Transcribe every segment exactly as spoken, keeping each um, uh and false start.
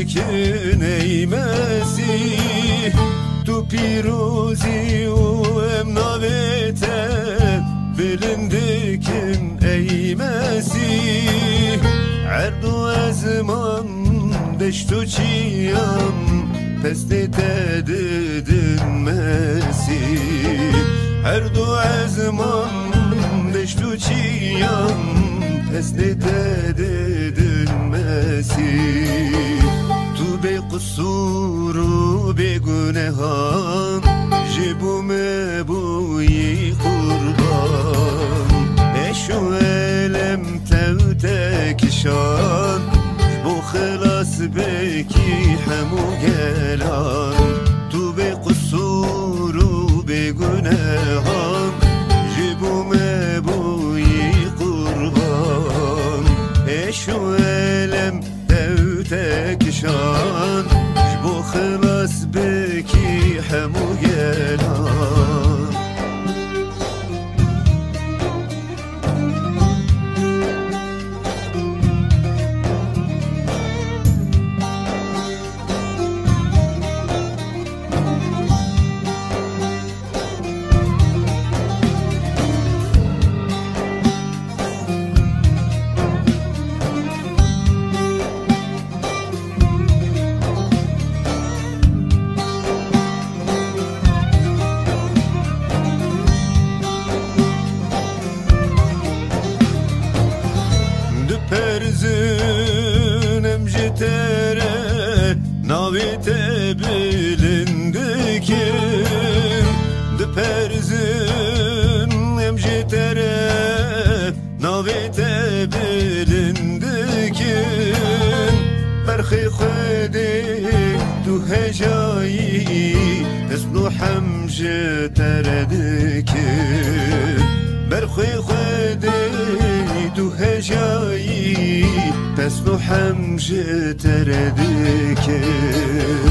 Kin ey Mesîh, tu pîrozî û em navê te bilind dikin ey Mesîh. Erd û ezman, deşt û çiyan, pestê te didin Mesîh. Erd û ezman, deşt û çiyan, pestê te didin Mesîh. Tu bê qisûr û bê gunehan, ji bo me bûyî qurban. Eş û elem tev te kişand, ji bo xilas bikî hemû gelan. Tu bê qisûr û bê gunehan, ji bo me bûyî qurban. Eş û elem tev te kişand, ji bo xilas bikî hemû gelan. Diperzin em ji te re, navê te bilind dikin. Diperzin em ji te re, navê te bilind dikin. Berxê Xwedê tu hejayî, pesn û hem ji te re dikin. Berxê Xwedê tu hejayî, pesn û hem ji te re dikin.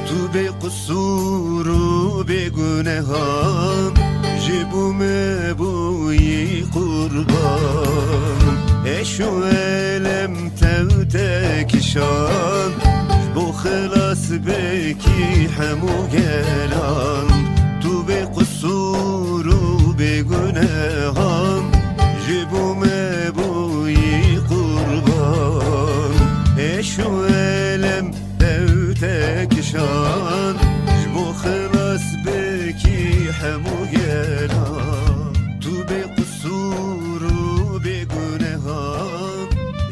Tu bê qisûr û bê gunehan, ji bo me bûyî qurban. Eş û elem tev te kişand, ji bo xilas bikî hemû gelan. Tu bê qisûr û bê gunehan, ji bo me bûyî qurban. Eş û elem tev te kişand, ji bo xilas bikî hemû gelan. Tu bê qisûr û bê gunehan,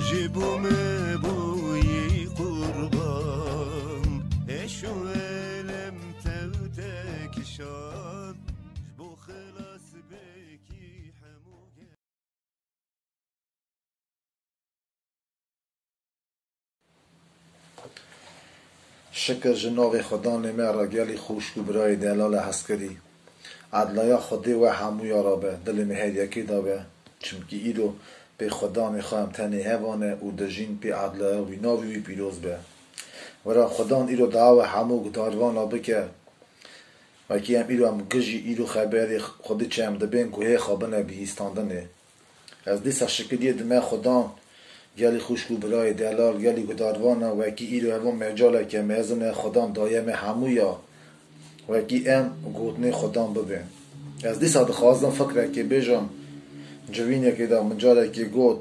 ji bo me bûyî qurban. Eş û elem tev te kişand, ji bo xilas bikî hemû gelan. Şikir ji navê Xudanê me re, gelî xwişk û birayê delal e hezkirî. Edlaya Xwedê we hemûya re be, dilê me her yekê de be. Çimkî îro pê Xudanê xwe em tenê hev ane û dijîn pê edlaya wî, navê wî pîroz be. Were Xudan îro dua we hemû gudarvana bike. Wekî em îro em gijî îro xeberê Xwedê çi em dibên guhê xwe bine bihîstandinê. Ez dîsa şikiriyê dime Xudan, gelî xwişk û birayê delal, gelî gudarvana, wekî îro evo mecaleke mezin e Xudan daye me hemûya, wekî em gotinê Xudan bibên. Ez dîsa dixwazim fikrekê bêjim, civînekê de min carekê got,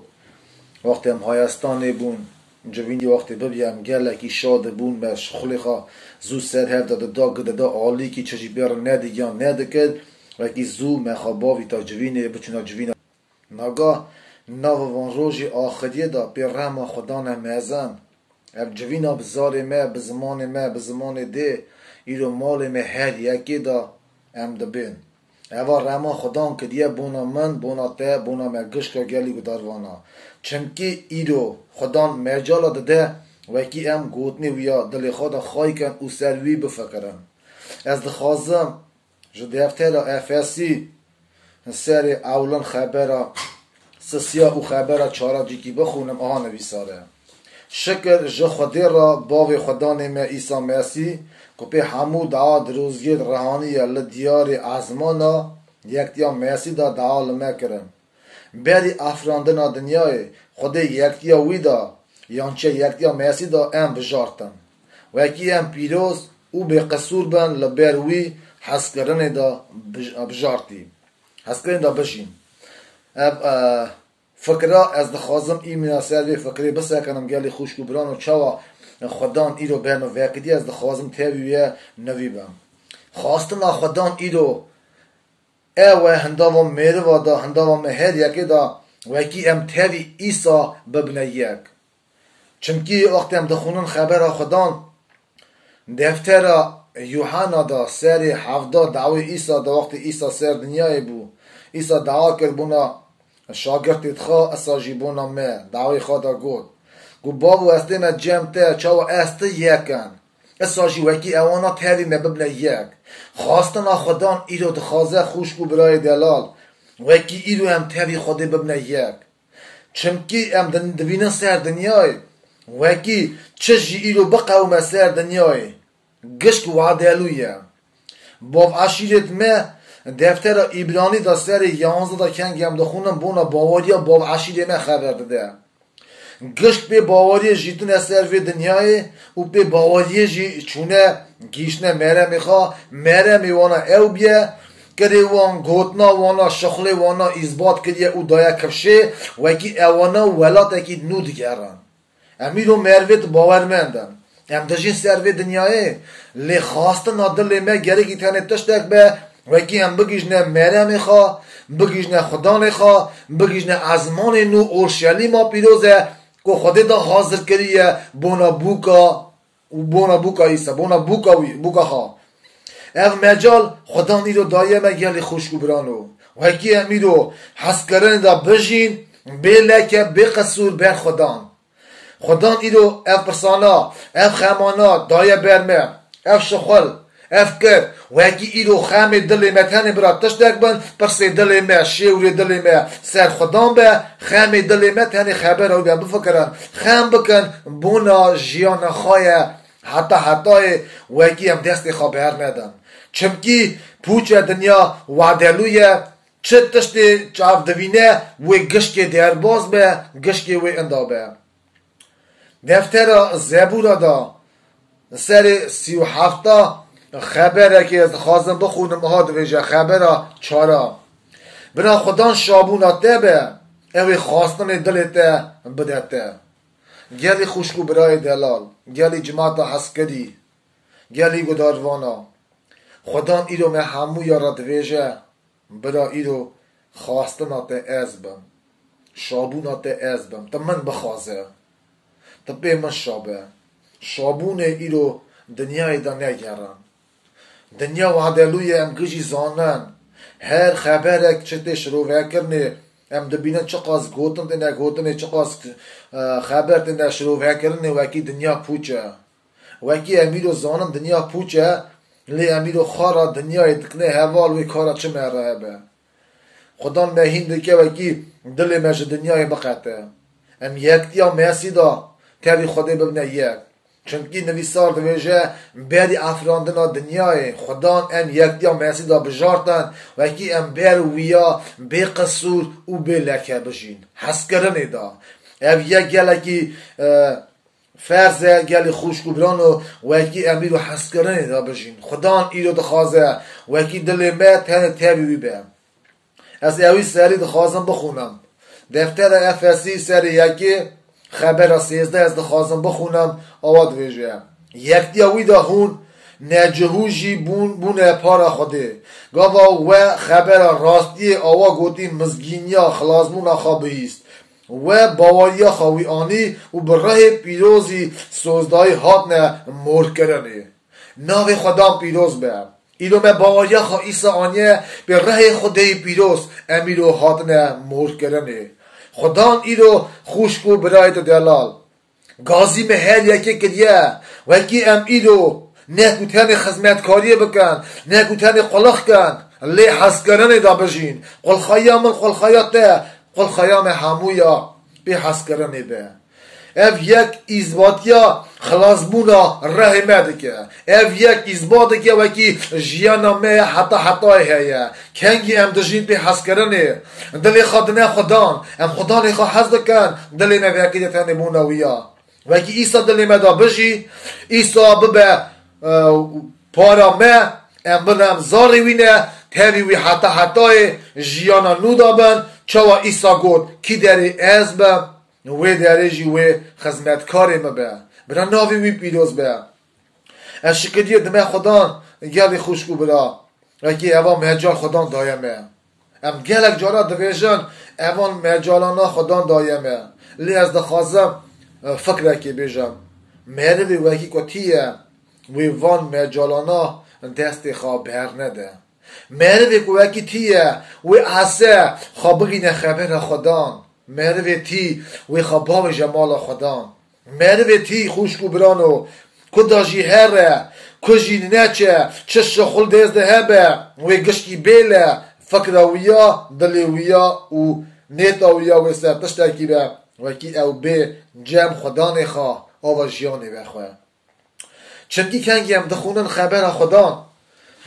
wextê em Hayestanê bûn, civînî wextê bibî em gelekî şa dibûn, me şixulê xwe zû ser hev de dida, dida alîkî, çi jî bê re nedigiyan nedikir, wekî zû me xwe bavîta civînê, biçûna civîna. Naga nava van rojê axiriyê de pê rehma Xudan e mezin. Ev civîna bi zarê me, bi zimanê me, bi zimanê dê, îro malê me her yekê de em dibên. Eva rehma Xudan kiriye bona min, bona te, bona me gişka gelî gudarvana. Çimkî îro Xudan mecala dide, wekî em gotinê wî ya dilê xwe de xayî kin û ser wî bifikirin. Ez dixwazim ji deftera Efesî serê ewlin xebera sisiya û xebera çara cîkî bixwînim, aha nivîsare. Şikir ji Xwedê re, Bavê Xudanê me Îsa Mesîh, ku pê hemû dua dirozgêt rihaniye li diyarê ezmana yektiya Mesîh de dua li me kirin. Berî afirandina dinyayê, Xwedê yektiya wî da yan çi yektiya Mesî de em bijartin. Wekî em pîroz û bêqisûr bin li ber wî hezkirinê de bij-, bijartî. Hezkirinê de bijîn. Ev, e, fikra ez dixwazim îmîna ser vê fikrê bisekinim gelî xwişk û birano çawa Xudan îro beno vekidî ez dixwazim tevî wê nivî bim. Xwastina Xudan îro ew e hindava meriva da, hindava me her yekê da wekî em tevî Îsa bibine yek. Çimkî wextê em dixwînin xebera Xudan, deftera Yuhana da serê hevda dawê Îsa da wextê Îsa ser dinyayê bû. Îsa dawa kir bona şagirtê xwe, esa jî bona me, dawê xwe da got. Got, Bavo, ez tême cem te, çawa ez ti yekin. Esa jî wekî ewana tevî me bibine yek. Xwastina Xudan îro dixwaze xwişk û birayê delal. Wekî îro em tevî Xwedê bibine yek. Çimkî em din-, divînin ser dinyayê. Wekî çi jî îro biqewime ser dinyayê. Gişk wadelû ye. Bav eşîret me deftera Îbranî da serê yanzdeh da kengê em dixwînin bona baweriya bav eşîrê me xeber dide. Gişk pê baweriyê jîtine ser vê dinyayê û pê baweriyê jî çûne gihîştine meremê xwe, meremê wana ew bûye, kirê wan, gotina wana, şixulê wana îsbat kiriye û daye kifşê, wekî ewana welatekî nû digerin. Em îro merivêt bawermend in. Em dijîn ser vê dinyayê, lê xwastina dilê me gerekî tenê tiştek be, wekî em bigihîjine meremê xwe, bigihîjine Xudanê xwe, bigihîjine ezmanê nû Orşelîma pîroz e, ku Xwedê da hazir kiriye bona bûka û bona bûka Îsa, bona bûka wî, bûka xwe. Ev mecal Xudan îro daye me gelî xwişk û birano. Wekî em îro hezkirinê da bijîn, bê leke, bê qisûr ber Xudan. Xudan îro ev pirsana, ev xemana daye ber me, ev şixul, ev kir, wekî îro xemê dilê me tenê bira tiştek bin, pirsê dilê me, şêwrê dilê me ser Xudan be, xemê dilê me tenê xebera wî be, bifikirin, xem bikin, bona jiyana xwe ye, heta hetayê wekî em destê xwe bernedin. Çimkî pûçe dinya wadelû ye, çi tiştê çav divîne, wê gişkê derbas be, gişkê wê inda be. Deftera Zebûra da serê sî û hefta xeberekê ez dixwazim bixwînim, aha divêje, xebera çara. Bira Xudan şabûna te be, ew ê xwastinê dilê te bide te. Gelî xwişk û birayê delal, gelî cimata hezkirî, gelî gudarvana. Xudan îro me hemûya re divêje, Bira îro xwastina te ez bim. Şabûna te ez bim. Tu min bixwaze. Tu pê min şabe. Şabûnê îro dinyayê de negerin. Dinya wadelû ye, em gijî zanin. Her xeberek çi tê şirovekirinê, em dibînin çiqas gotin têne gotinê, çiqas, e, xeber têne şirovekirinê, wekî dinya pûç e. Wekî em îro zanin dinya pûç e, lê em îro xwe re dinyayê dikine heval wê kara çi me re hebe. Xudan me hîn dike wekî dilê me ji dinyayê biqete. Em yektiya Mesî de tevî Xwedê bibine yek. Çimkî nivîsar divêje, berî afirandina dinyayê, Xudan em yektiya Mesî de bijartin, wekî em ber wiya bê qisûr û bê leke bijîn. Hezkirinê de. Ev yek gelekî, e, Ferz e gelî xwişk û birano wekî em îro hezkirinê de bijîn. Xudan îro dixwaze wekî dilê me tenê tevî wî be. Ez ewî serî dixwazim bixwînim. Deftera Efesî serê yekê xebera sêzdeh ez dixwazim bixwînim, awa divêje. Yektiya wî de hûn necihû jî bûn, bûne para Xwedê. Gava we xebera rastiyê awa gotî mizgîniya xilasbûna xwe bihîst. We baweriya xwe wî anî û bi rihê pîrozî sozdayî hatine morkirinê. Navê Xudan pîroz be. Îro me baweriya xwe Îsa aniye, bi rihê Xwedêyî pîroz em îro hatine morkirinê. Xudan îro xwişk û birayê te delal. Gazî me her yekê kiriye. Wekî em îro ne ku tenê xizmetkariyê bikin, ne ku tenê qulix kin, lê hezkirinê de bijîn. Qulxaya min, qulxaya te, qulxaya me hemûya pê hezkirinê be. Ev yek îzbatiya xilasbûna rihê me dike. Ev yek îzbat dike wekî jiyana me ya heta hetayê heye. Kengî em dijîn pê hezkirinê. Dilê xwe dine Xudan. Em Xudanê xwe hez dikin. Dilê me vekirî tenê bûna wî ya. Wekî Îsa dilê me de bijî, Îsa bibe, e, para me, em bin em zarê wî ne, tevî wî heta hetayê jiyana nû de bin, çawa Îsa got, kî derê ez bim, wê derê jî wê xizmetkarê min be. Bira navê wî pîroz be. Ez şikiriyê dime Xudan, gelê xwişk û bira. Wekî eva mecal Xudan daye me. Em gelek cara dibêjin, evan mecalana Xudan daye me. Lê ez dixwazim, e, fikrekê bêjim. Merivê wekî ku tî ye, wê van mecalana destê xwe bernede. Merivê ku wekî tî ye, wê ese xwe bigîne xebera Xudan. Merivê tî, wê xwe bavêje mala Xudan. Merivê tî, xwişk û birano, ku da jî here, ku jî neçe, çi şixul dêz de hebe, wê gişkî bêle, fikra wî ya, dilê wî ya û nêta wî ya wê ser tiştekî be, wekî ew bê cem Xudanê xwe, ava jiyanê vexwe. Çimkî kengî em dixwînin xebera Xudan,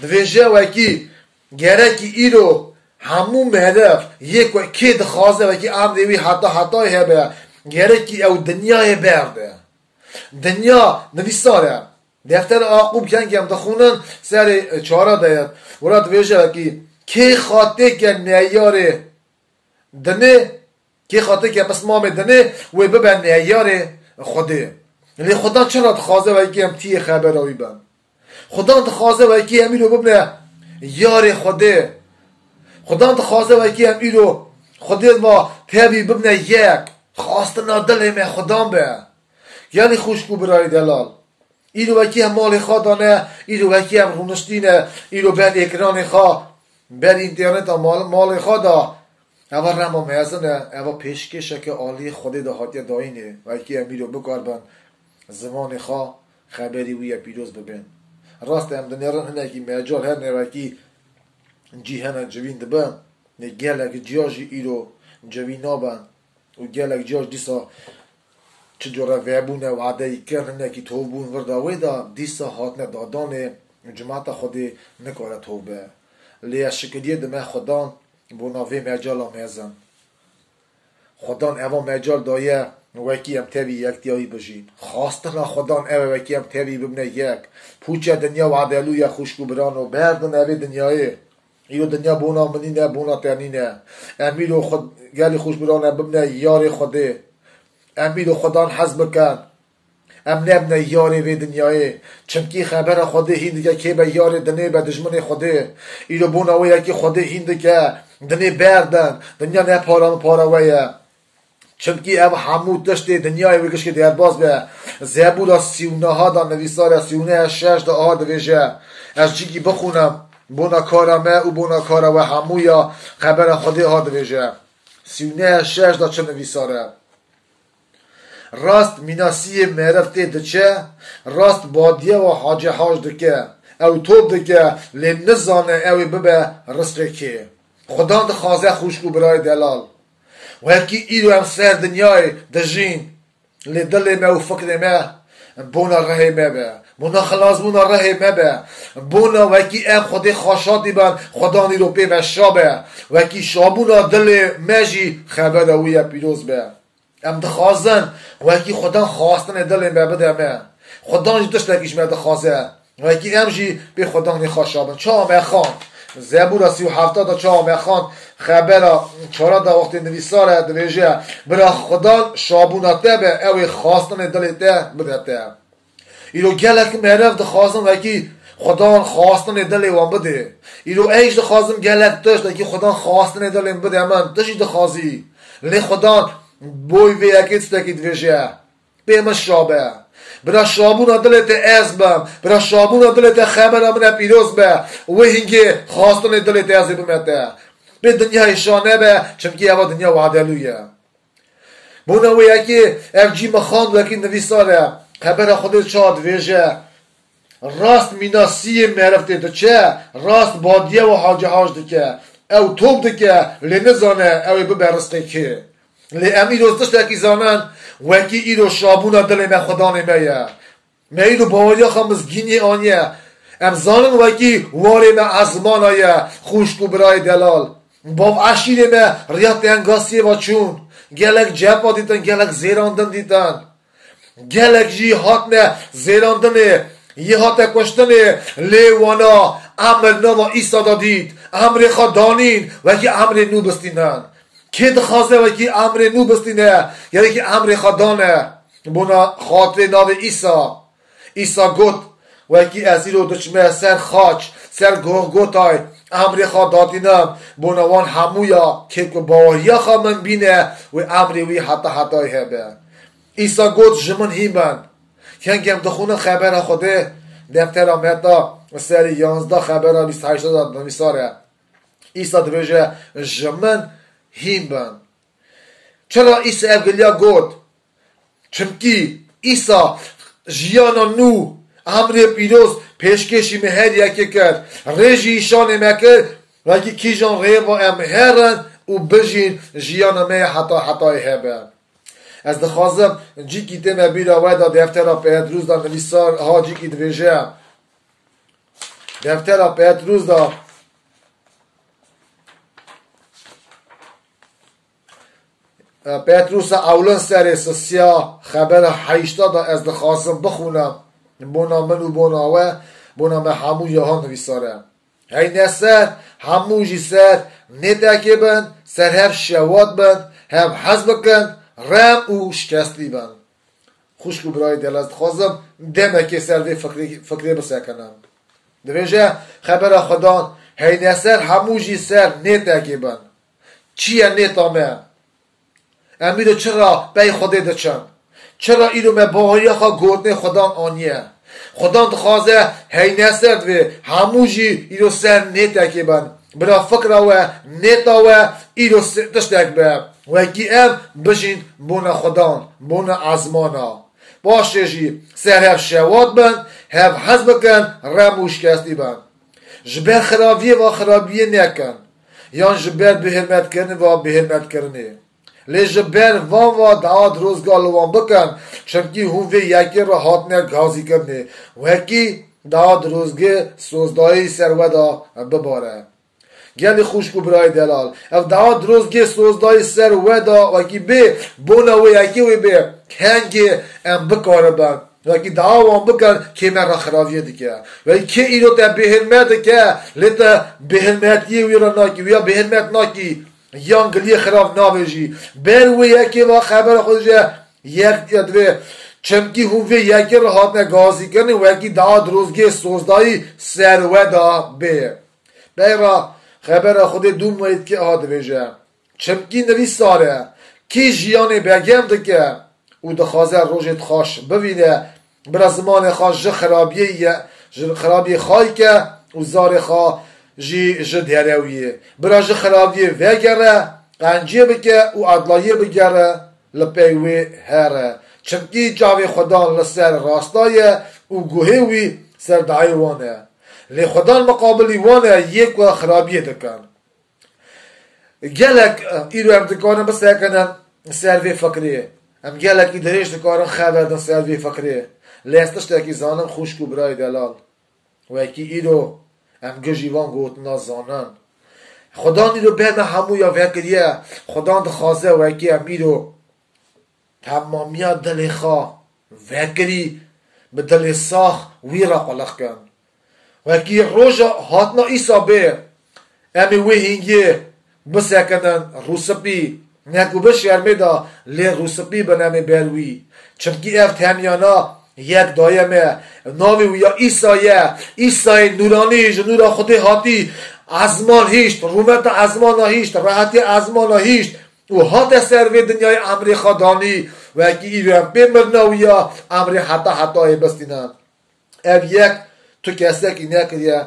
divêje wekî gerekî îro hemû meriv yê ku kê dixwaze wekî emrê wî heta hetayê hebe, gerekî ew dinyayê berde. Dinya nivîsar e. Deftera Aqûb kengî em dixwînin serê çara de ye. Wira divêje wekî kê xatê ke neyarê dinê, kê xatê ke pismamê dinê, wê bibe neyarê Xwedê. Lê Xudan çira dixwaze wekî em tiyê xebera wî bin? Xudan dixwaze wekî em îro bibine yarê Xwedê. Xudan dixwaze wekî em îro Xwedê va tevî bibine yek. Xwastina dilê me Xudan be. Gelî xwişk û birayê delal. Îro wekî em malê xwe dane, îro wekî em rûniştîne, îro ber ekranê xwe, ber înterneta mal-, malê xwe da. Eva rema mezin e, eva pêşkêşeke aliyê Xwedê de hatiye dayînê. Wekî em îro bikarbin zimanê xwe, xeberî wî ye pîroz bibin. Rast e, em dinêrin hinekî mecal hene wekî cî hene civîn dibin. Lê gelek ciya jî îro civîn nabin. Û gelek ciya jî dîsa çi cure vebûne, wadeyî kirin, hinekî tovbûn vir da wê da, dîsa hatine dadanê, cimata Xwedê nikare tov be. Lê ez şikiriyê dime Xudan bona vê mecala mezin. Xudan eva mecal daye, wekî em tevî yektiyayî bijîn. Xwastina Xudan ew e, wekî em tevî bibine yek. Pûçe dinya wadelû ye, xwişk û birano, berdin evê dinyayê. Îro dinya bona min nîne, bona te nîne. Em îro xwe, gelî xwişk birane bibine yarê Xwedê. Em îro Xudan hez bikin. Em nebine yarê vê dinyayê. Çimkî xebera Xwedê hîn dike kê be yarê dinê be dijminê Xwedê. Îro bona wê yekî Xwedê hîn dike. Dinê berdin. Dinya ne para min para we ye. Çimkî ev hemû tiştê dinyayê wê gişkê derbas be. Zebûra sî û neha da nivîsar e, sî û neh şeş da aha divêje, ez cîkî bixûnim, bona kara me û bona kara we hemû ya xebera Xwedê aha divêje. Sî û neh şeş da çi nivîsar e? Rast mîna siyê meriv tê diçe, rast badiye wa hacê hac dike. Ew top dike, lê nizane ew ê bibe rizqê kê. Xudan dixwaze xwişk û birayê delal. Wekî îro em ser dinyayê dijîn, lê dilê me û fikrê me bona rihê me be. Bona xilasbûna rihê me be. Bona wekî em Xwedê xwe şa dîbin, Xudan îro pê ve şa be. Wekî şabûna dilê me jî xebera wî ye pîroz be. Em dixwazin wekî Xudan xwastinê dilê me bide me. Xudan jî tiştekî ji me dixwaze. Wekî em jî pê Xudanê xwe şabin. Çawa me xwend? Zebûra sî û heft da çawa me xwend? Xebera çara da wextê nivîsar e, divêje, bira Xudan şabûna te be, ew ê xwastinê dilê te bide te. Îro gelek meriv dixwazin wekî Xudan xwastinê dilê wan bidê. Îro ez jî dixwazim gelek tişt wekî Xudan xwastinê dilê min bide min. Tu jî dixwazî. Lê Xudan boy vê yekê tiştekî divêje. Pê min şa be. Bira şabûna dilê te ez bim. Bira şabûna dilê te xebera min e pîroz be. Wê hingê xwastinê dilê te ez ê bime te. Pê dinyayê şa nebe, çimkî eva dinya wadelû ye. Bona wê yekê ev cî me xwend wekî nivîsar e. Xebera Xwedê çawa divêje? Rast mîna siyê meriv tê diçe, rast badiye wa hacê hac dike. Ew top dike, lê nizane ew ê bibe rizqê kê. Lê em îro tiştekî zanin, wekî îro şabûna dilê me Xudanê me ye. Me îro baweriya xwe mizgîniyê aniye. Em zanin wekî warê me ezmana ye, xwişk û birayê delal. Bav eşîrê me riya tengasiyê ve çûn. Gelek cepa dîtin, gelek zêrandin dîtin. Gelek jî hatine zêrandinê, yê hate kuştinê, lê wana emir nava Îsa da dît, emrê xwe danîn, wekî emrê nû bistînin. Kê dixwaze wekî emrê nû bistîne, gerekî emrê xwe dane. Bona xatirê navê Îsa. Îsa got, wekî ez îro diçime ser xaç, ser Golgotay, emrê xwe datînim, bona wan hemûya, kê ku baweriya xwe min bîne, wê emrê wî heta hetayê hebe. Îsa got, ji min hîn bin. Kengê em dixwînin xebera Xwedê, deftera Meta, serî yanzdeh, xebera bîst heşt da nivîsar e. Îsa dibêje, ji min hîn bin. Çira Îsa ev giliya got? Çimkî Îsa jiyana nû, emrê pîroz pêşkêşî me her yekê kir. Rê jî îşanê me kir, wekî kîjan rê ve em herin û bijîn, jiyana me ya heta hetayê hebe. Ez dixwazim cîkî tê me bîra we da, deftera Petrûs da nivîsar ha cîkî dibêje. Deftera Petrûs da, e, Petrûsa ewlin serê sisiya, xebera heşta da ez dixwazim bixwînim. Bona min û bona we, bona me hemû ya ha nivîsar e. Heyne ser, hemû jî ser nêtekê bin, ser hev şewat bin, hev hez bikin, rem û şikestî bin. Xwişk û birayê delal, ez dixwazim demekê ser vê fikrê, fikrê bisekinin. Dibêje, xebera Xudan, heyne ser, hemû jî ser nêtekê bin. Çi ye nêta me? Em îro çira pey Xwedê diçin? Çira îro me baweriya xwe gotinê Xudan aniye? Xudan dixwaze heyneser divê hemû jî îro ser nêtekê bin. Bira fikra we, nêta we îro se-, tiştek be. Wekî em bijîn bona Xudan, bona ezmana. Paşê jî ser hev şewat bin, hev hez bikin, rem û şikestî bin. Ji ber xirabiyê ve xirabiyê nekin. Yan ji ber bêhirmetkirinê ve bêhirmetkirinê. Lê ji ber van ve dua dirozga li wan bikin, çimkî hûn vê yekê re hatine gazîkirinê. Wekî dua dirozgê sozdayî ser we de bibare. Gelî xwişk û birayê delal, ev dua dirozgê sozdayî ser we de wekî bê, bona wê yekê wê bê, kengê em bikaribin. Wekî dua wan bikin, kê me re xiraviyê dike. Wekî kê îro te bêhirmet dike, lê te bêhirmetiyê wî re nakî, wî ya bêhirmet nakî. Yan giliyê xirav navêjî. Ber wê yekê va xebera xwe dije, yek ya divê. Çimkî hûn vê yekê re hatine gazîkirinê, wekî dua dirozgê sozdayî ser we de bê. Beyra xebera Xwedê dûm wê dike, aha dibêje. Çimkî nivîsar e, kî jiyanê begem dike û dixwaze rojê xweş bivîne, bira zimanê xwe ji xirabiyê ye, ji xirabiyê xayike û zarê xwe jî ji derewiyê. Bira ji xirabiyê vegere, qenciyê bike û edlayê bigere, li pey wê here. Çimkî çavê Xudan li ser rasta ye û guhê wî ser dayê wan e. Lê Xudan miqabilî wan e yê ku xirabiyê dikin. Gelek, e, îro em dikarin bisekinin ser vê fikrê. Em gelekî dirêj dikarin xeverdin ser vê fikrê. Lê ez tiştekî zanim xwişk û birayê delal. Wekî îro em gijî van gotina zanin. Xudan îro ber me hemû ya vekiriye. Xudan dixwaze wekî em îro temamiya dilê xwe vekirî, bi dilê sax wî re quliq kin. Wekî roja hatina Îsa bê, em ê wê hîngê bisekinin rûspî, ne ku bi şermê de lê rûspî bin em ê ber wî. Çimkî ev temiyana yek daye me, navê wî ya Îsa ye. Îsayê nûranî ji nûra Xwedê hatî, ezman hîşt, rûmeta ezmana hîşt, rehetiya ezmana hîşt. Û hate ser vê dinyayê emrê xwe danî, wekî îro em pê mirina wî ya, emrê heta hetayê bistîne. Ev yek tu kesekî nekiriye,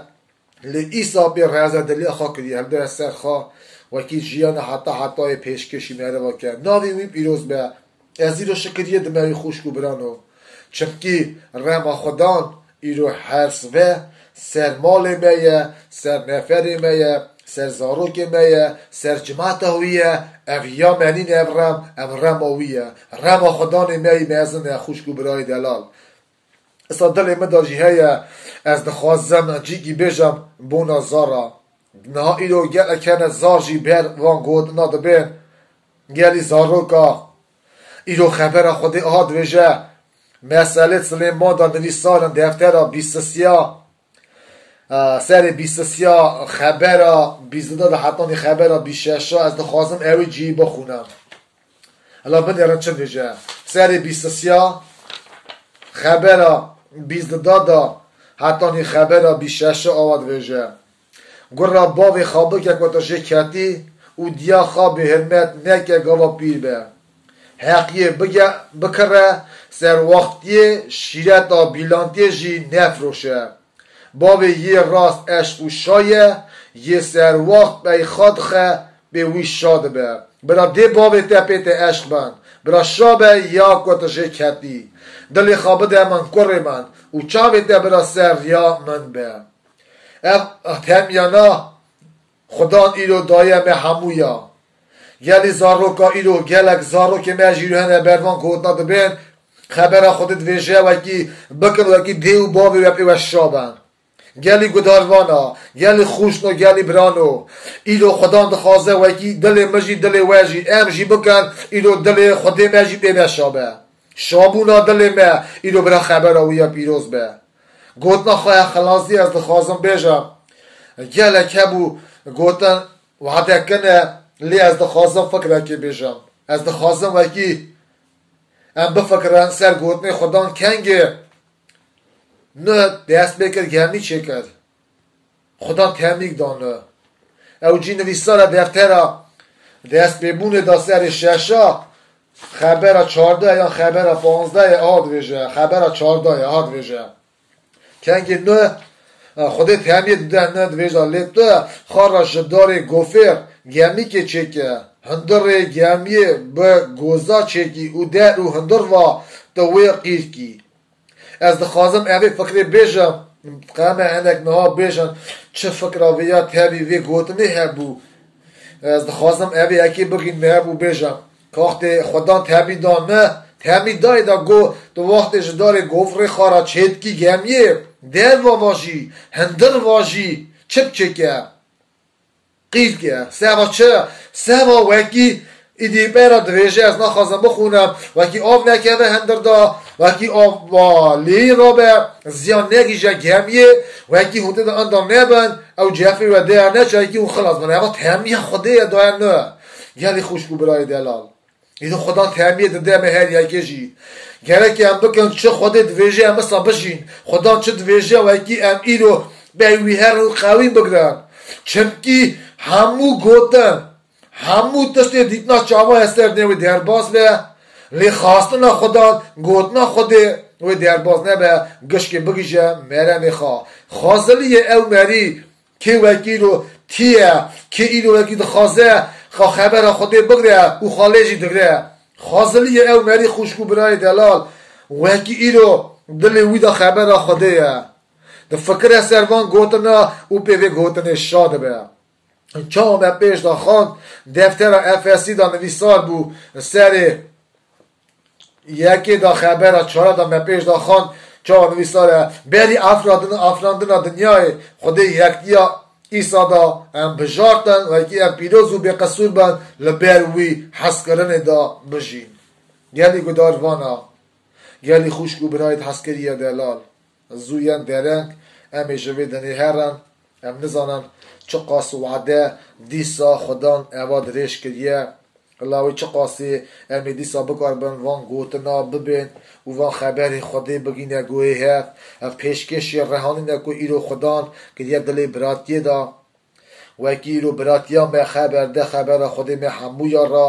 lê Îsa pê rezediliya xwe kiriye, hevdire ser xwe, wekî jiyana heta hetayê pêşkêşî meriva ke. Navê wî pîroz be. Ez îro şikiriyê dime wî xwişk û birano. Çimkî rema Xudan îro hers ve ser malê me ye, ser neferê me ye, ser zarokê me ye, ser cimata wî ye, ev ya me nîne ev rem, ev rema wî ye. Rema Xudanê me yî mezin e, xwişk û birayê delal. Esa dilê min de jî heye, ez dixwazim cîkî bêjim bona zara. Niha îro gelek hene zar jî ber van gotina dibên. Gelî zaroka. Îro xebera Xwedê aha dibêje. Meselê Silêman de nivîsar in deftera bîst û sê ya, e, serê bîst û sê ya xebera bîst û du de hetanî xebera bîst û şeş a, ez dixwazim ew ê cihî bixwînim. Hela binêrin çi dibêje. Serê bîst û sê ya xebera bîst û du de hetanî xebera bîst û şeş a awa dibêje. Gura bavê xwe bike ku tu jê ketî û diya xwe bêhirmet neke gava pîr be. Heqiyê bige, bikire serwextiyê, şîreta bîlantiyê jî nefiroşe. Bavê yê rast eşq û şa ye, yê serwext pey xwe dixe, pê wî şa dibe. Bira dê bavê te pê te eşq bin. Bira şa be ya ku tu jê ketî. Dilê xwe bide min kurê min û çavê te bira ser riya min be. Ev temiyana Xudan îro daye me hemûya. Gelî zaroka îro gelek zarokê me jî hene ber van gotina dibên, xebera Xwedê dibêje wekî bikin wekî dê û bavê we pê we şa ben. Gelî gudarvana, gelî xûşno, gelî birano. Îro Xudan dixwaze wekî dilê min jî dilê we jî em jî bikin, îro dilê Xwedê me jî pê me şa be. Şabûna dilê me, îro bira xebera wî ya pîroz be. Gotina xwe ya xelasî ez dixwazim bêjim. Gelek hebû gotin wade kine, lê ez dixwazim fikrekê bêjim. Ez dixwazim wekî em bifikirin ser gotinê Xudan kengê Nuh dest pê kir, gemî çêkir. Xudan temîk da Nuh. Ew cî nivîsara deftera destpêbûnê da serê şeşa, xebera çardeh yan xebera panzdeh ya, aha dibêje, xebera çardeh ya, aha dibêje. Kengê Nuh, e, Xwedê temiyê dide Nuh dibêje, lê tu xwe re ji darê gofêr gemîkê çêke, hundirê gemiyê bi goza çêkî û der û hundir va tu wê qîr kî. Ez dixwazim evê fikrê bêjim, qeme hinek niha bêjin, çi fikra vê ya tevî vê gotinê hebû. Ez dixwazim evê yekê bigîn me hebû bêjim. Wextê Xudan temî da Nuh, temî dayê da got, tu wextê ji darê gofrê xwe re çêdikî gemiyê, der va vajî, hindir vajî, çi biçêke? Qîl ke. Seva çi? Seva wekî îdî pera dibêje, ez naxwazim bixwînim, wekî av nekeve hindir da, wekî av va lêyî rabe, ziyan negîje gemiyê, wekî hûn tê de endam nebin, ew cefê we deya neçe, wekî hûn xilas bin. Eva temiya Xwedê ye daye Nuh. Gelî xwişk û birayê delal. Îro Xudan temiyê dide me her yekê jî. Gerek em bikin çi Xwedê dibêje em wisa bijîn. Xudan çi dibêje wekî em îro bey wî herin û qewîn bigrin. Çimkî hemû gotin, hemû tiştê dîtina çava ye ser nê wê derbas be. Lê xastina Xudan, gotina Xwedê wê derbas nebe, gişkê bigihîje meremê xwe. Xweziliyê ew merî Kê wekî îro tîye, kê îro wekî dixwaze xwe xebera Xwedê bigre û xwe lê jî digre. Xweziliyê ew merî xwişk û birayê delal, wekî îro dilê wî de xebera Xwedê ye. Difikire ser van gotina û pê vê gotinê şa dibe. Çawa me pêş de xwend, deftera Efesî de nivîsar bû, serê yekê de xebera çare de me pêş de xwend, çawa nivîsar e, berî afradin-, afirandina dinyayê, Xwedê yektiya Îsa de em bijartin, wekî em pîroz û bêqisûr bin, li ber wî hezkirinê de bijîn. Gelî gudarvana, gelî xwişk û birayê hezkirî ye delal. Zû yên dereng, em ê ji vê dinê herin, em nizanin çiqas wade dîsa Xudan eva dirêj kiriye. Lawê çiqasî em ê dîsa bikaribin van gotina bibên û van xeberê Xwedê bigîne guhê hev. Ev pêşkêşê rehanîn e ku îro Xudan kiriye dilê biratiyê de. Wekî îro biratiya me xeber de, xebera Xwedê me hemûya re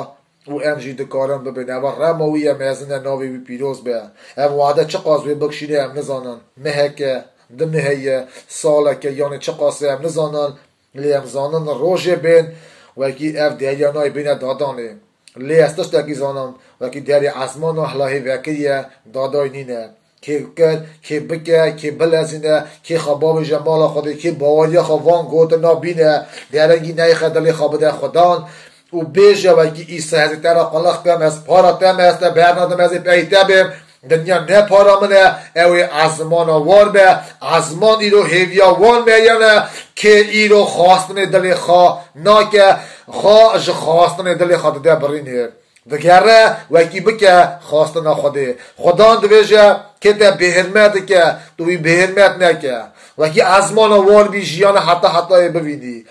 û em jî dikarin bibin. Eva rema wî ye mezin e, navê wî pîroz be. Ev wade çiqas wê bikişîne em nizanin. Meheke, du mehê ye, saleke, yanê çiqas e em nizanin. Lê em zanin rojê bên, wekî ev derya nayê bîne dadanê. Lê ez tiştekî zanim, wekî derê ezmana hela hê vekiriye, dadayî nîne. Kê kir, kê bike, kê bilezîne, kê xwe bavêje mala Xwedê, kê baweriya xwe van gotina bîne, derengî neyxe dilê xwe bide Xudan û bêje wekî Îsa, ez ê te re qulix kim, ez para te me, ez te bernadim, ez ê pey te bêm. Dinya ne para min e, ew ê ezmana wan be, ezman îro hêviya wan meriyan e, kê îro xwastinê dilê xwe nake, xwe ji xwastinê dilê xwe dide birînê. Digere wekî bike xwastina Xwedê. Xudan dibêje, kê te bêhirmet dike, tu wî bêhirmet neke. Wekî ezmana war bî, jiyana heta hetayê bivînî.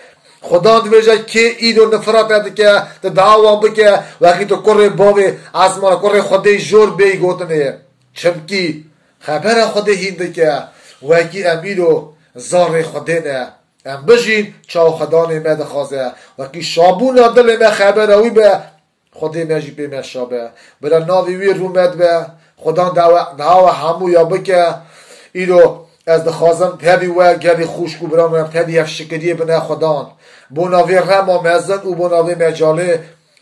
Xudan dibêje, kê îro nifrete dike, tu dawa bike, wekî tu kurê bavê ezmana, kurê Xwedê jor bêyî gotinê. Çimkî xebera Xwedê hîn dike, wekî em îro zarê Xwedê ne. Em bijîn, çaw Xudanê me dixwaze. Wekî şabûna dilê me xebera wî be, Xwedê me jî pê me şa be. Bira navê wî rûmet be. Xudan dawa, dawa hemû ya bike. Îro ez dixwazim tevî we gelî xwişk û biran em tevî hev şikiriyê bine Xudan. Bona vê rema mezin û bona vê mecalê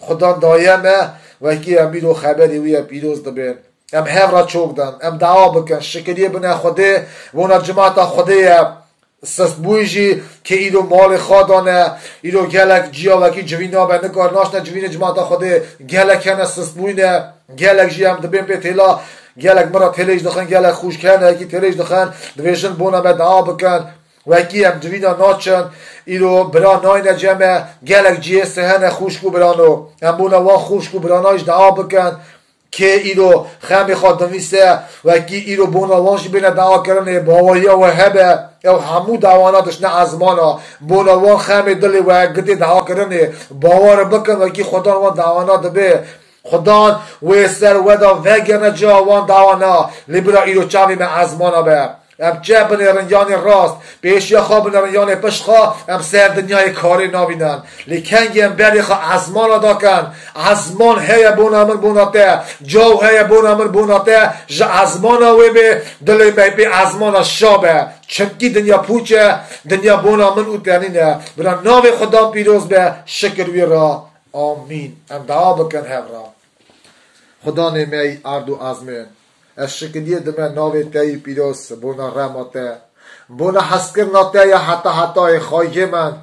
Xudan daye me, wekî em îro xeberê wî ye pîroz dibin. Em hev re çok dan, em dawa bikin, şikiriyê bine Xwedê, bona cimata Xwedê ye. Sistbûyî jî kê îro malê xwe dane, îro gelek ciya wekî civîna be, nikar naşne civînê cimata Xwedê, gelek hene sistbûyî ne, gelek jî em dibên pê têla, gelek min re têlê jî dixin, gelek xûşk hene, yekî têlê jî dixin, dibêjin bona me dua bikin, wekî em civîna naçin, îro bira nayne cem me, gelek cihê sihene xûşk û birano, em bona wan xûşk û birana jî dua bikin. Kê îro xemê xwe dinivîse, wekî îro bona wan jî bêne dawakirinê, baweriya we hebe, ew hemû dawana dişne ezmana, bona wan xemê dilê we gidê dawakirinê, bawer bikin, wekî Xudan wan dawana dibe. Xudan wê ser we de vegerine ciya wan dawana, lê bira îro çavê me ezmana be. Em çe binêrin yanê rast, pêşiya xwe binêrin yanê pişt xwe, em ser dinyayê karê nabînin. Lê kengî em berê xwe ezmana dakin, ezman heye bona min, bona te, caw heye bona min, bona te, ji ezmana wê bê, dilê me pê ezmana şa be. Çimkî dinya pûç e, dinya bona min û te nîne. Bila navê Xudan pîroz be, şikir wî re. Amîn. Em dua bikin hev re. Xudanê me yî erd û ezmên, ez şikiriyê dime navê te yî pîroz bona rema te, bona hezkirina te ya heta hetayê xwayê min.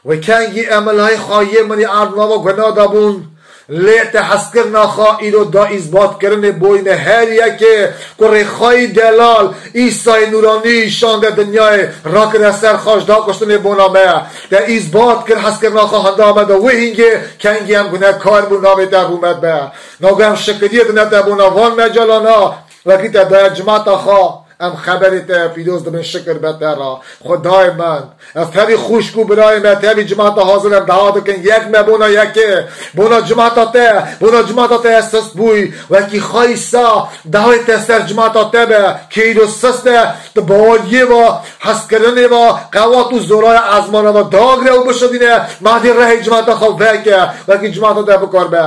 Wê kengî em li hay xwayê min yî erd nava guna de bûn, lê te hezkirina xwe îro da îzbatkirinê boyî me her yekê kurê xwe yî delal, Îsayê Nûranî şande dinyayê, rakire ser xwe ji da kuştinê bona me. Te îzbat kir hezkirina xwe henda me de wê hîngê kengî em gunehkar bûn navê te rûmet be. Nago em şikiriyê dine te bona van mecalana, wekî te daye cimata xwe, em xeberê te pîroz dibin şikir be te re. Xwedayê min, ez tevî xwişk û birayê me, tevî cimata hazir em dawa dikin, yek me bona yekê, bona cimata te, bona cimata te ez sist bûy, wekî xayî sa, dawê te ser cimata te be, kê îro sist e, di baweriyê ve, hezkirinê ve, qewat û zoraya ezmana ve dagre û bişidîne, madê rehê cimata xwe veke, wekî cimata te bikar be.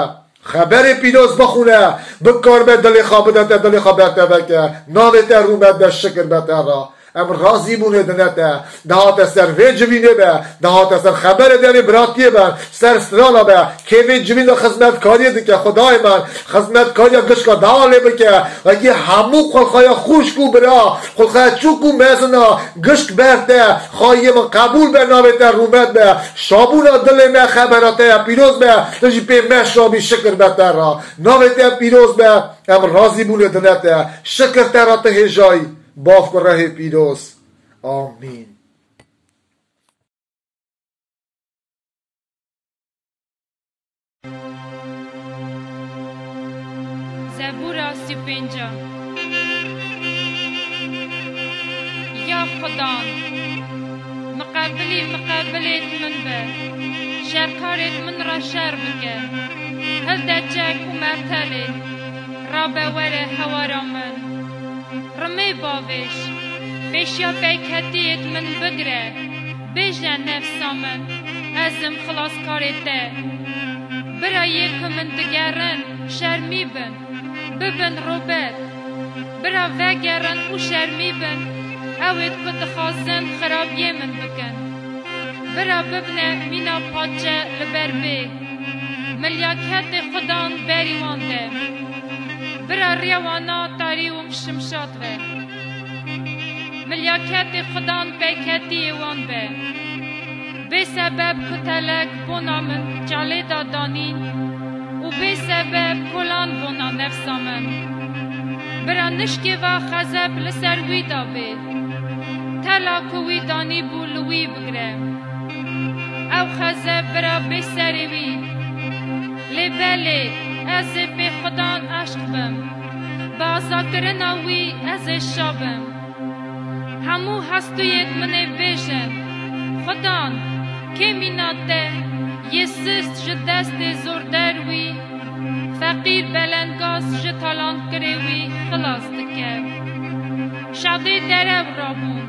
Xeberê pîroz bixwîne, bikar be dilê xwe bide te, dilê xwe ber te veke. Navê te rûmet be, şikir be te re. Em razî bûnê dine te. Dihate ser vê civînê be, dihate ser xeberê devê biratiyê be, ser strana be. Kê vê civîn de xizmetkariyê dike, Xwedayê me, xizmetkariya gişka dawa lê bike. Wekî hemû xulxaya xûşk û bira, xulxaya çûk û mezina, gişk ber te, xayê min qebûl be, navê te rûmet be. Şabûna dilê me xebera te ye, pîroz be, tu jî pê me şabî, şikir be te re. Navê te pîroz be, em razî bûnê dine te. Şikir te re tu hêjayî, bavk û rehê pîroz. Amîn. Zebûra sî û pênc. Ya Xudan, miqebilî miqebilêt min be, şerkarêt min re şer bike. Hilde çek û mertelê, rabe were hewara min. Rimê bavêj, pêşiya peyketiyêt min bigire, bêje nefsa min, ez im xilaskarê te. Bira yê ku min digerin, şermî bin, bibin robet. Bira vegerin û şermî bin, ewêt ku dixwazin xirabiyê min bikin. Bira bibne mîna paçe li ber bê. Milyaketê Xudan berî wan de. Bira riya wana tarî û şimşat ve. Milyaketê Xudan peyketiyê wan be. Bê sebeb ku telek bona min çalê da danîn û bê sebeb kolan bona nefsa min. Bira nişkê va xezeb li ser wî da bê. Tela ku wî danîbû li wî bigre. Ew xezeb bira bê serê wî. Lê belê, Ez ê pê Xudan eşq bim, bi azakirina wî ez ê şa bim. Hemû hestûyêd min ê bêjin, Xudan, kê mîna te yê sist ji destê zorder wî, feqîr belengaz ji talankirê wî xilas dike. Şadê derew rabûn,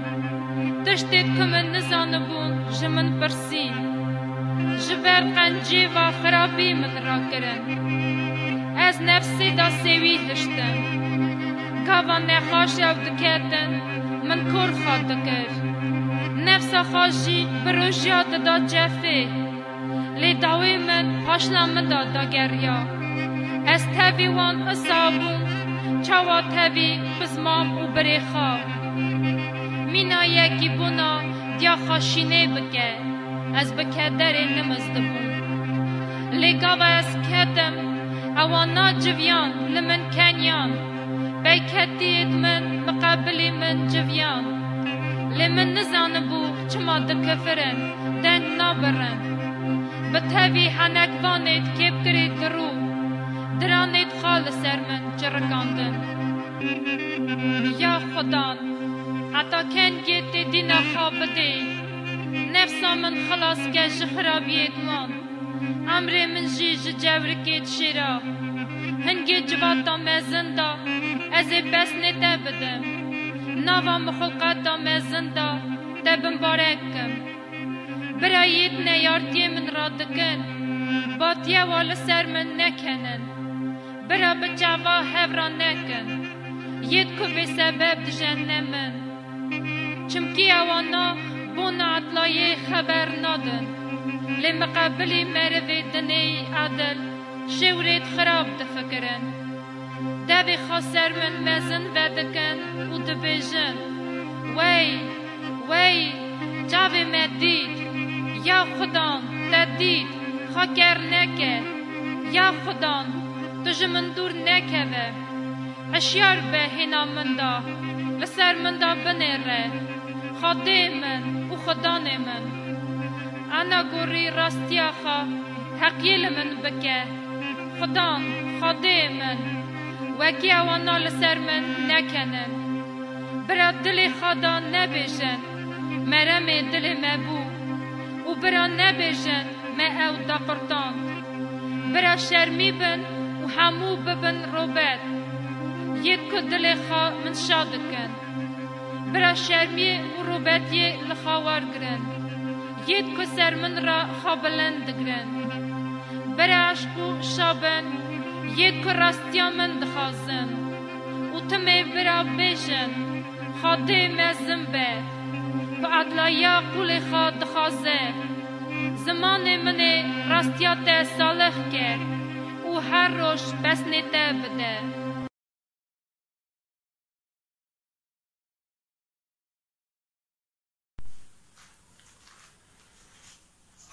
tiştêd ku min nizanibûn ji min pirsîn. Ji ber qencêva xirabî min rakirin. Ez nefsê da sêwî hiştim. Gava nexaş ew diketin, min kor xwe dikir. Nefsa xwe jî bi rojiya dida cefê. Lê dawê min paşla min da dageriya. Ez tevî wan isa bûm, çawa tevî pismam û birê xwe. Mîna yekî bona diya xwe şînê bike, ez bi kederê nimiz dibûm. Lê gava ez ketim, ewana civiyan li min keniyan. Peyketiyêd min miqebilî min civiyan. Lê min nizanibû çima dikifirin, deng nabirin. Bi tevî henekvanêd kêpkirî dirû, diranêd xwe li ser min çirikandin. Ya Xudan, heta kengê tê dîna xwe bidê? Nefsa min xilas ke ji xirabiyêd wan. Emrê min jî ji cewrikê dişêra. Hingê civata mezin da ez ê pesnê te bidim. Nava mixulqeta mezin da te bimbarek kim. Bira yêd neyartiyê min radikin, batiye wa li ser min nekenin. Bira bi çava hev ra nekin. Yêd ku bêsebeb dijenne min. Çimkî ewana bona edlayê xeber nadin. Lê miqebilî merivê dinê yî edil, şêwrêd xirab difikirin. Devê xwe ser min mezin vedikin û dibêjin, Wey, wey, çavê me dît! Ya Xudan, te dît, xwe ker neke! Ya Xudan, tu ji min dûr nekeve! Hişyar be hêna min da, li ser min da binêre, Xwedê min û Xudanê min. Ana gorî rastiya xwe heqiyê li min bike. Xudan, Xwedê min, wekî ewana li ser min nekenin. Bira dilê xwe da nebêjin, meremê dilê me bû û bira nebêjin, me ew daqurtand. Bira şermî bin û hemû bibin robet. Yêd ku dilê xwe min şa dikin. Bira şermiyê û robetiyê li xwe wergirin. Yêd ku ser min re xwe bilind digirin. Bira eşq û şa bin. Yêd ku rastiya min dixwazin. Û timê bira bêjin, Xwedê mezin be, bi edlayiya qûlê xwe dixwaze. Zimanê min ê rastiya te salix ke û her roj pesnê te bide.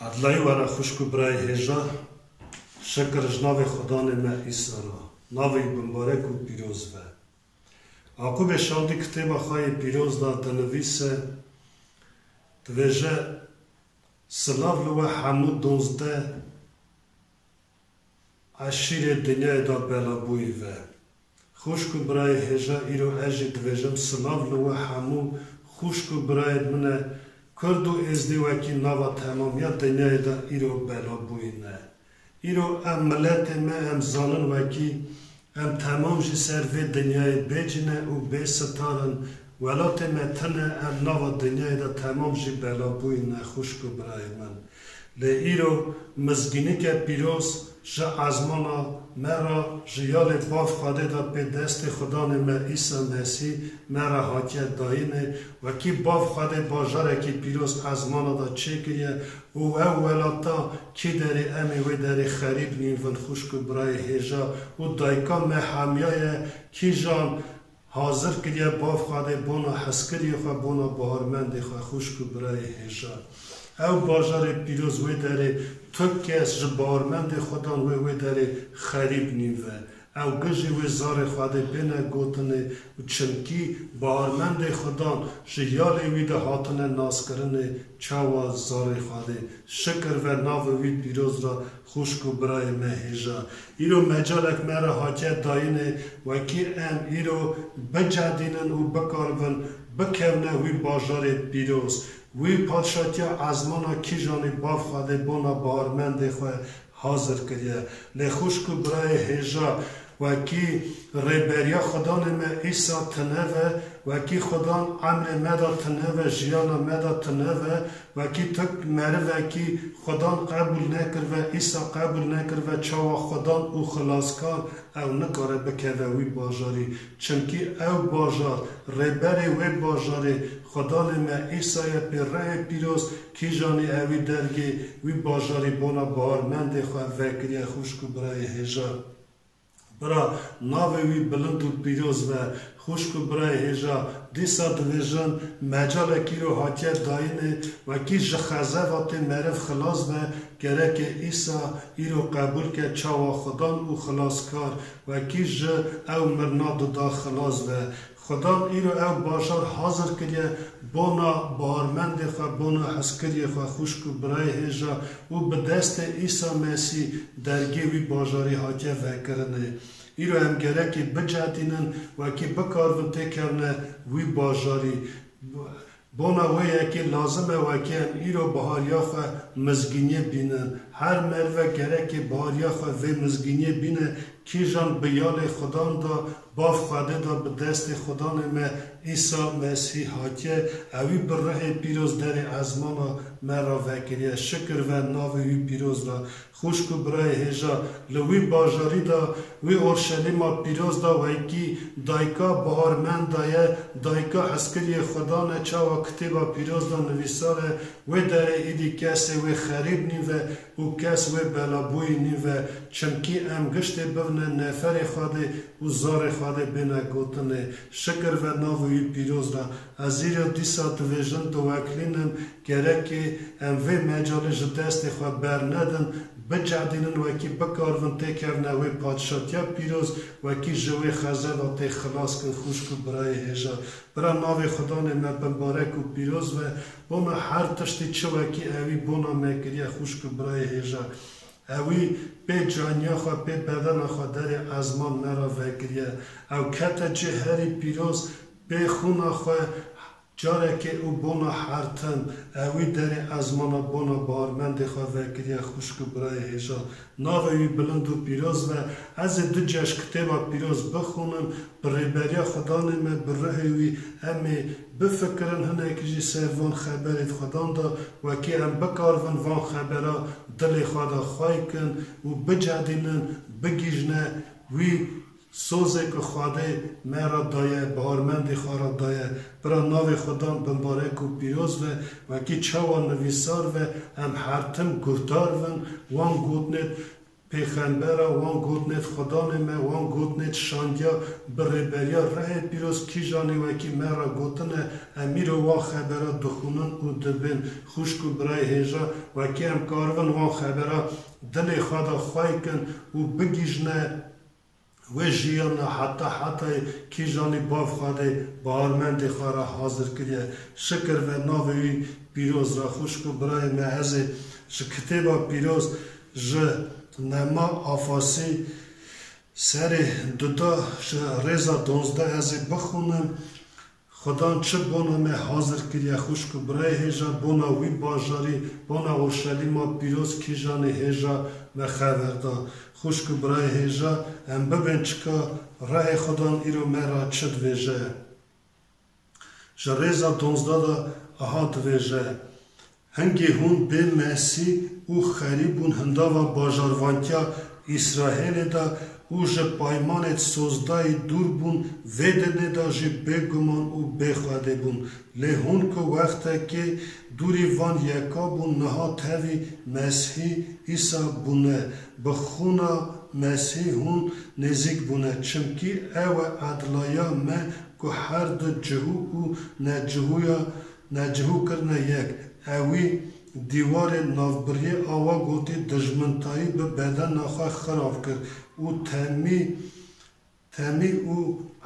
Edlayî were xwişk û birayê hêja, şikir ji navê Xudanê me Îsa re, navê wî bimbarek û pîroz be. Aqûbê Şandî kitêba xwe yê pîroz de dinivîse, divêje, Silav li we hemû dozdeh eşîrê dinyayê de belabûyî ve. Xwişk û birayê hêja, îro ez jî divêjim, silav li we hemû xwişk û birayên min e, Kurd û Êzdî wekî nava temamiya dinyayê de îro belabûyî ne. Îro em miletê me, em zanin wekî em temam jî ser vê dinyayê bêcî ne û bê sitar in. Welatê me tune, em nava dinyayê de temam jî belabûyî ne, xwişk û birayê min. Lê îro mizgînike pîroz ji ezmana me re, ji yalê Bav Xwedê de pê destê Xudanê me Îsa Mesîh me re hatiye dayînê. Wekî Bav Xwedê bajarekî pîroz ezmana de çêkiriye û ew welata kî derê em ê wê derê xerîb nîvin, xwişk û birayê hêja, û dayika me hemiya ye, kîjan hazir kiriye Bav Xwedê bona hezkiriyê xwe, bona bawermendê xwe, xwişk û birayê hêja. Ew bajarê pîroz wê derê tu kes ji bawermendê Xudan wê wê derê xerîb nîve. Ew gijî wê zarê Xwedê bêne gotinê û çimkî baharmendê Xudan ji yalê wî de hatine naskirinê çawa zarê Xwedê. Şikir ve navê wî pîroz ra xwişk û birayê me hêja. Îro mecalek me re hatiye dayînê, wekî em îro bicedînin û bikaribin bikevne wî bajarê pîroz. Wî padşatiya ezmana kîjanî bav Xwedê bona baharmendê xwe hazir kiriye. Lê xwişk û birayê hêja, wekî rêberiya Xudanê me Îsa tine ve, wekî Xudan emrê me de tine ve, jiyana me de tine ve, wekî tu merivekî Xudan qebûl nekir ve, Îsa qebûl nekir ve, çawa Xudan û xilaskar ew nikare bikeve wî bajarî. Çimkî ew bajar, rêberê wê bajarê, Xudanê me Îsa ye pê rihê pîroz, kîjanî ewî dergê wî bajarî bona baharmendê xwe vekiriye xwişk û birayê hêja. Bira navê wî bilind û pîroz be, xwişk û birayê hêja, dîsa dibêjin, mecalek îro hatiye dayînê, wekî ji xezeva tê meriv xilas be, gereke Îsa îro qebûl ke çawa Xudan û xilaskar, wekî ji ew mirna dida xilas be. Xudan îro ew bajar hazir kiriye bona baharmendê xwe, bona hezkiriyê xwe, xwişk û birayê hêja û bi destê Îsa Mesîh dergê wî bajarî hatiye vekirinê. Îro em gerekê bicedînin, wekî bikaribin têkevne wî bajarî. Bona wê yekê lazim e wekî em îro bihariya xwe mizgîniyê bînin. Her merivek gerekê bihariya xwe vê mizgîniyê bîne, kîjan bi yalê Xudan de, bav Xwedê de, bi destê Xudanê me Îsa Mesîh hatiye, ewî bi rihê pîroz derê ezmana me re vekiriye. Şikir ve navê wî pîroz re. Xwişk û birayê hêja, li wî bajarî de, wî Orşelîma pîroz de wekî dayika baharmenda ye, dayika hezkiriyê Xudan e, çawa kitêba pîroz de nivîsar e, wê derê êdî kesê wê xerîb nîn ve û kes wê belabûyî nîn ve, çimkî em giştê bivne neferê Xwedê û zarê Xwedê bêne gotinê. Şikir ve navê wî pîroz re. Ez îro dîsa divêjim, diweklînim, gerekê em vê mecalê ji destê xwe bernedin, bicedînin wekî bikaribin têkevne wê padşatiya pîroz, wekî ji wê xezeva tê xilas kin xwişk û birayê hêja. Bira navê Xudanê me bimbarek û pîroz ve, bona her tiştî çi wekî ewî bona me kiriye xwişk û birayê hêja. Ewî pê caniya xwe, pê bedena xwe derê ezman me re vekiriye. Ew kete cê herî pîroz, pê xûna xwe carekê û bona hertim, ewî derê ezmana bona baharmendê xwe vekiriye xwişk û birayê hêja. Navê wî bilind û pîroz be. Ez ê du cem ji kitêba pîroz bixwînim, bi rêberiya Xudanê me, bi rihê wî em ê bifikirin, hinek jî ser van xeberê di Xudan de, wekî em bikaribin van xebera dilê xwe de xwey kin û bicedînin, bigihîjne wî sozê ku Xwedê me re daye, baharmendê xwe re daye. Bira navê Xudan bimbarek û pîroz be, wekî çawa nivîsar ve, em hertim guhdar bin wan gotinê pêxembera, wan gotinê Xudanê me, wan gotinê şandiya bi rêberiya rihê pîroz kîjanê wekî me re gotine, em îro wan xebera dixwînin û dibên xwişk û birayê hêja, wekî em karibin wan xebera dilê xwe de xwey kin û bigihîjne wê jiyana heta hetayê kîjanî bav Xwedê baharmendê xwe re hazir kiriye. Şikir ve navê wî pîroz re. Xwişk û birayê me, ez ê ji kitêba pîroz, ji Nema Afasî serê duda, ji rêza donzdeh ez ê bixwînim. Xudan çi bona me hazir kiriye, xwişk û birayê hêja, bona wî bajarî, bona Orşelîma pîroz kîjanê hêja me xeber da. Xwişk û birayê hêja, em bibên çika rehê Xudan îro me re çi dibêje. Ji rêza donzdeh de aha dibêje. Hingê hûn bê Mesîh û xerîb bûn hindava bajarvantiya Îsraêlê de û ji peymanê sozdayî dûr bûn, vê dinê de jî bêguman û bê Xwedê bûn. Lê hûn ku wextekê dûrî van yeka bûn, niha tevî Mesîhî Îsa bûne. Bi xûna Mesîhî hûn nêzîk bûne. Çimkî ew e edlaya me ku her di cihû û necihûya necihû kirine yek. Ewî dîwarê navbiriyê awa gotî dijmintayî bi bedena xwe xirab kir û temî temî û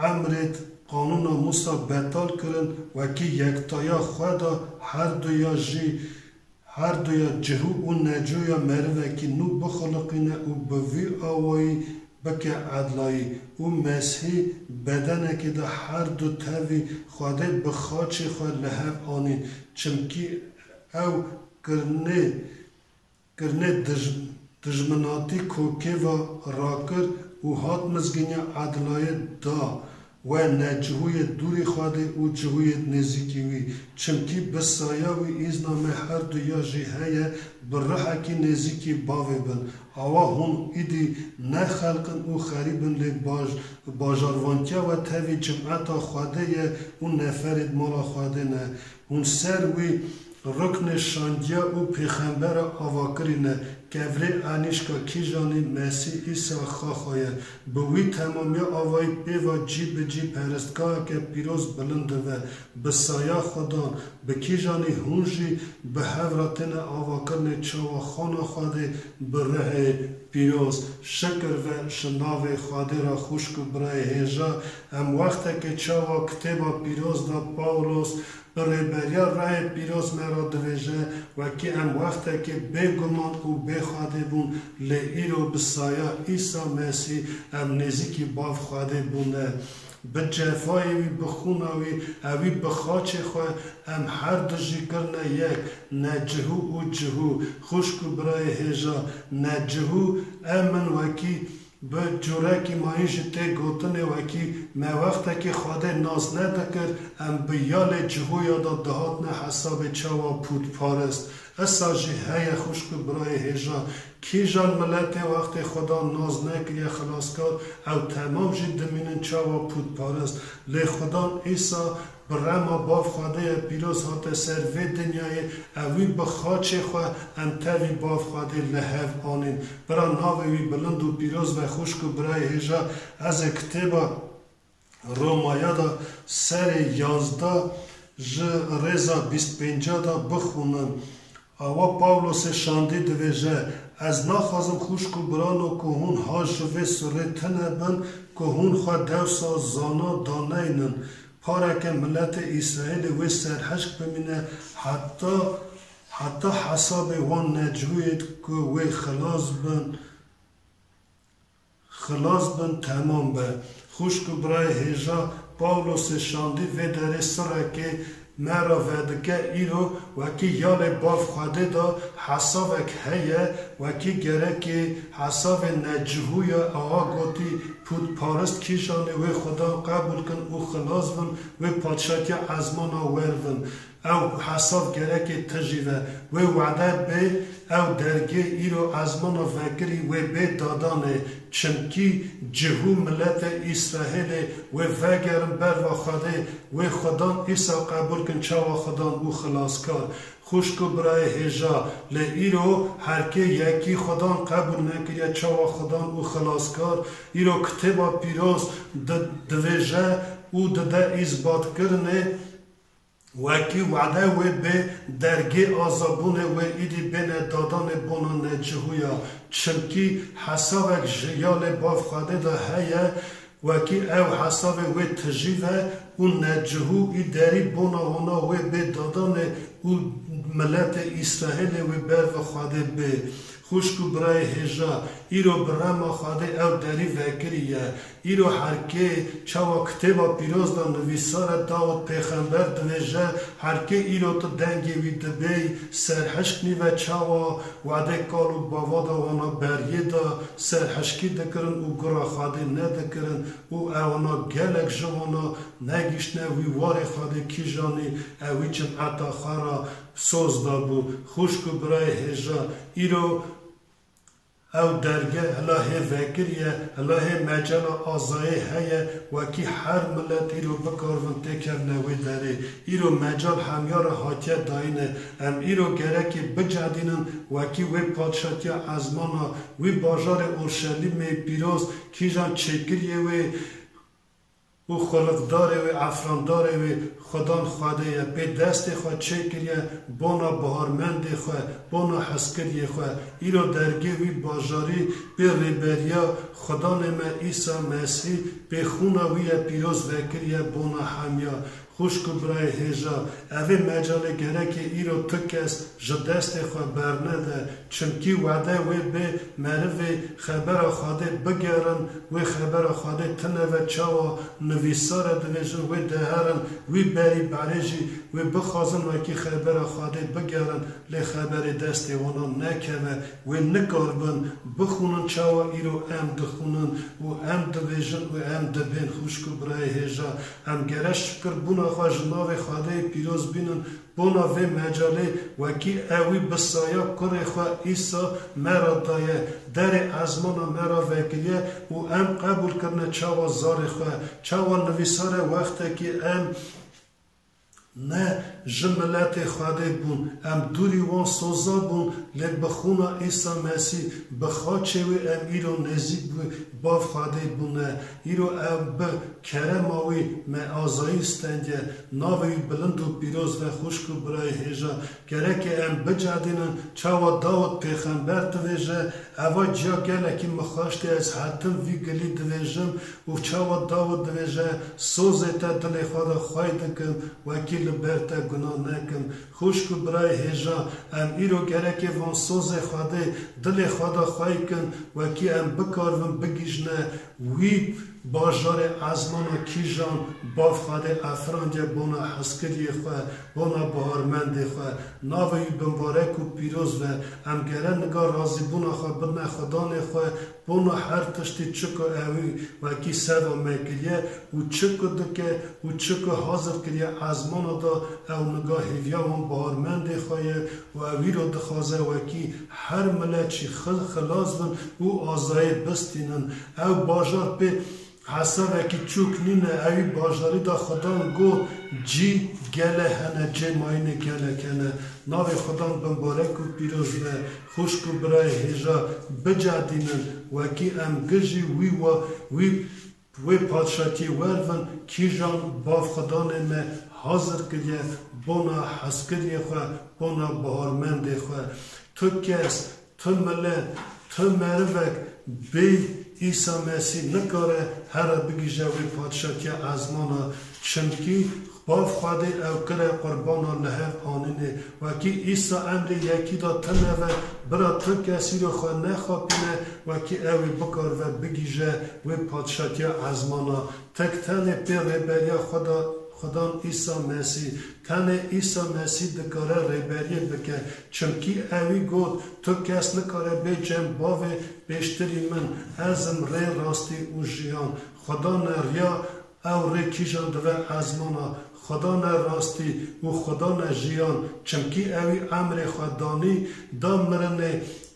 emrêd qanûna Mûsa betal kirin, wekî yektaya xwe de herduya jî, herduya cihû û necûya merivekî nû bixuliqîne û bi vî awayî bike edlayî û Mesîhî bedenekê de her du tevî Xwedê bi xaçê xwe li hev anîn, çimkî ew kirinê, kirinê dij-, dijminatî kokê ve rakir û hat mizgîniya edlayê da we ne cihûyê dûrî Xwedê û cihûyê nêzîkî wî. Çimkî bi saya wî îzna me her du ya jî heye bi ruhekî nêzîkî bavê bin. Awa hûn îdî ne xelq in û xerîb in, lê baj-, bajarvantiya we tevî cimeta Xwedê ye û neferêd mala Xwedê ne. Hûn ser wî ruknê şandiya û pêxembera avakirî ne, kevirê enîşka kîjanî Mesîh Îsa Xaxa ye. Bi wî temamiya avayî pê ve cî bi cî perestgaheke pîroz bilind dibe. Bi saya Xudan, bi kîjanî hûn jî bi hev re têne avakirinê çawa xana Xwedê bi ruhê pîroz. Şikir ve şinavê Xwedê re xwişk û birayê hêja. Em wextekê çawa kitêba pîroz de Pawlos bi rêberiya rayê pîroz me re divêje, wekî em wextekê bê guman û bê Xwedê bûn, lê îro bi saya Îsa Mesîh em nêzîkî Bav Xwedê bûne. Bi cefayê wî, bi xûna wî, ewî bi xaçê xwe em her du jî kirine yek, ne cihû û cihû, xwişk û birayê hêja, ne cihû, em in wekî bi cûrekî mayîn jî tê gotinê wekî me wextekî Xwedê nas nedikir, em bi yalê cihûya de dihatine hesabê çawa pûtparist. Esa jî heye xwişk û birayê hêja, kîjan miletê wextê Xudan nas nekiriye xilaskar, ew temam jî dimînin çawa pûtparist. Lê Xudan Îsa bi rema Bav Xwedê ye pîroz hate ser vê dinyayê, ewî bi xaçê xwe em tevî Bav Xwedê li hev anîn. Bira navê wî bilind û pîroz be xwişk û birayê hêja, ez ê kitêba Romaya de serê yazdeh ji rêza bîst pênca de bixwînim. Awa Pawlosê şandî divêje, Ez naxwazim xwişk û birano ku hûn ha ji vê surê tune bin ku hûn xwe dewsa zana daneynin. Pareke miletê Îsraîlê wê serhişk bimîne heta, heta hesabê wan necihûyê ku wê xilas bin, xilas bin temam be. Xwişk û birayê hêja, Pawlosê şandî vê derê sirekê me re vedike, îro wekî yalê Bav Xwedê de hesavek heye, wekî gerekê hesavê necihû ye, awa gotî pûtparist kîjanê wê Xudan qebûl kin û xilas bin, wê padşatiya ezmana wer bin. Ew hesav gerekê tijî ve. Wê wede bê, ew dergê îro ezmana vekirî wê bê dadanê, çimkî cihû miletê Îsraîlê wê vegerin ber va Xwedê, wê Xudan Îsa qebûl kin çawa Xudan û xilaskar. Xwişk û birayê hêja, lê îro her kê yekî Xudan qebûl nekiriye çawa Xudan û xilaskar. Îro kitêba pîroz di-, divêje û dide îsbatkirinê, Wekî wede wê bê dergê azabûnê wê îdî bêne dadanê bona necihûya, çimkî hesavek ji yalê Bav Xwedê de heye, wekî ew hesavê wê tijî ve û necihû î derî bona wana wê bê dadanê û miletê Îsraîlê wê ber ve Xwedê bê. Xwişk û birayê hêja, îro bi rema Xwedê ew derî vekirî ye. Îro her kê, çawa kitêba pîroz de nivîsar e, Dawid pêxember divêje, her kê îro tu dengê wî dibêy, serhişk nîve çawa wedê kal û bava de wana beriyê de serhişkî dikirin û gura Xwedê nedikirin û ewana gelek ji wana negihiştine wî warê Xwedê kîjanî ewî cimeta xwe re soz dabû. Xwişk û birayê hêja, îro Ew derge hila hê vekirî ye, hila hê mecala azayê heye, wekî her milet îro bikaribin têkevne wê derê. Îro mecal hemiya re hatiye dayîne. Em îro gerekê bicedînin, wekî wê padşatiya ezmana, wî bajarê Orşelîmê pîroz, kîjan çêkiriyê wê, û xulifdarê wê, efrandarê wê, Xudan Xwedê ye, pê destê xwe çêkiriye bona biharmendê xwe, bona hezkiriyê xwe. Îro dergê wî bajarî pê rêberiya Xudanê me Îsa Mesîh, pê xûna wî ye pîroz vekiriye bona hemiya. Xwişk û birayê hêja, evê mecalê gerekê îro tu kes ji destê xwe bernede, çimkî wede wê bê merivê xebera Xwedê bigerin, wê xebera Xwedê tine ve çawa nivîsare divêjin, wê deherin, wî berî berê jî wê bixwazin wekî xebera Xwedê bigerin, lê xeberê destê wanan nekeve, wê nikaribin bixwînin çawa îro em dixwînin û em divêjin û em dibên. Xwişk û birayê hêja, em gere şikirbûna xwe ji navê Xwedê pîroz bînin, bona vê mecalê, wekî ewî bi saya kurê xwe Îsa me re daye, derê ezmana me re vekiriye û em qebûl kirine çawa zarê xwe, çawa nivîsare wextekî em ne ji miletê Xwedê bûn, em dûrî wan soza bûn, lê bi xûna Îsa Mesîh, bi xaçê wê em îro nêzîk bi Bav Xwedê bûne. Îro ew bi kerema wî me azayî stendiye. Navê wî bilind û pîroz ve, xwişk û birayê hêja. Gereke em bicedînin, çawa Dawid pêxember divêje, eva ciya gelekî min xweştê ez hetim vî gilî divêjim û çawa Dawid divêje, sozê te dilê xwe de xwey dikim, wekî li ber te gunah nekim. Xwişk û birayê hêja, em îro gerekê van sozê Xwedê dilê xwe de xwey kin, wekî em bikaribin bigihîjine wî bajarê ezmana kîjan Bav Xwedê efirandiye bona hezkiriyê xwe, bona biharmendê xwe. Navê wî bimbarek û pîroz be. Em gere niga razîbûna xwe bidine Xudanê xwe, bona her tiştî çi ku ewî wekî seva me kiriye û çi ku dike û çi ku hazir kiriye ezmana da, ew niga hêviya wan biharmendê xwe ye û ew îro dixwaze wekî her milet jî xil-, xilas bin û azayê bistînin. Ew bajar pê hesabekî çûk nîne, ewî bajarî da Xudan got, cî gele hene, cê mayînê gelek hene. Navê Xudan bimbarek û pîroz be. Xwişk û birayê hêja, bicedînin, wekî em gijî wî wa, wî, wê padşatiyê wervin, kîjan Bav Xudanê me hazir kiriye bona hezkiriyê xwe, bona biharmendê xwe. Tu kes, tu milet, tu merivek bê Îsa Mesîh nikare here bigihîje wê padşatiya ezmana, çimkî Bav Xwedê ew kire qurbana li hev anînê. Wekî Îsa emrê yekî da tine ve, bira tu kes îro xwe nexapîne, wekî ew ê bikaribe bigihîje wê padşatiya ezmana. Tek tenê pê rêberiya Xweda, Xudan Îsa Mesîh. Tenê Îsa Mesîh dikare rêberiyê bike. Çimkî ewî got, tu kes nikare bê cem bavê pêştirî min. Ez im rê, rastî û jiyan. Xudan e riya, ew rê kîjan dive ezmana. Xudan e rastî û Xudan e jiyan. Çimkî ewî emrê xwe danî, da mirinê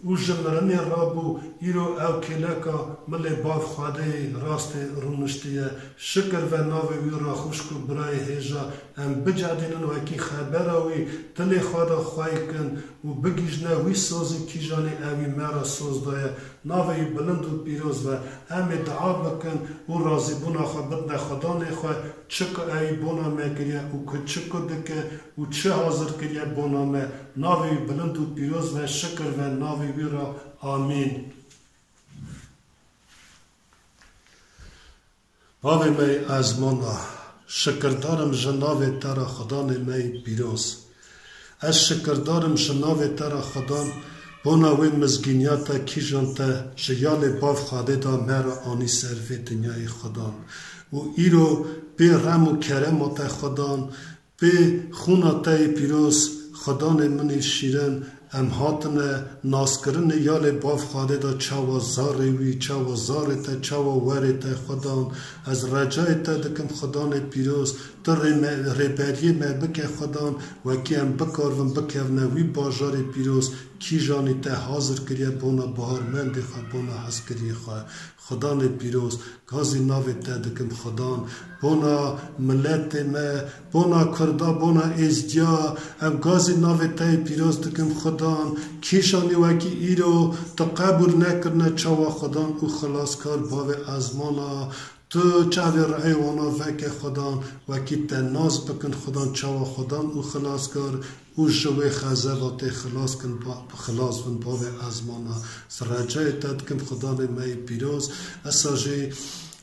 û ji mirinê rabû, îro ew kêleka milê Bav Xwedê rastê rûniştiye. Şikir ve navê wî ra. Xwişk û birayê hêja, em bicedînin wekî xebera wî dilê xwe de xwey kin û bigihîjne wî sozî kîjanî ewî me re soz daye. Navê wî bilind û pîroz be. Em ê dua bikin û razîbûna xwe bidine Xudanê xwe, çi ku ewî bona me kiriye û ku çi ku dike û çi hazir kiriye bona me. Navê wî bilind û pîroz be, şikir ve navê wî re. Amîn. Bavê me yê ezmana, şikirdar im ji navê te re, Xudanê me yê pîroz. Ez şikirdar im ji navê te re, Xudan, bona wê mizgîniya te, kîjan te ji yalê Bav Xwedê de me re anî ser vê dinyayê, Xudan. Û îro pê rem û kerema te, Xudan, pê xûna te yê pîroz, Xudanê min ê şîrin, em hatine naskirinê yalê Bav Xwedê de çawa zarê wî, çawa zarê te, çawa werê te, Xudan. Ez recayê te dikim, Xudanê pîroz, tu rê me, rêberiyê me bike, Xudan, wekî em bikaribin bikevine wî bajarê pîroz, kîjanî te hazir kiriye bona biharmendê xwe, bona hezkiriyê xwe. Xudanê pîroz, gazî navê te dikim, Xudan, bona miletê me, bona Kurda, bona Êzdiya, em gazî navê te yê pîroz dikim, Xudan, kîjanî wekî îro tu qebûl nekirine çawa, Xudan, û xilaskar bavê ezmana, Tu çavê rihê wana veke Xudan, wekî te nas bikin Xudan, çawa Xudan û xilaskar û ji wê xezeva tê xilas kin, ba-, xilas bin bavê ezmana. Recayê te dikim Xudanê me yê pîroz, esa jî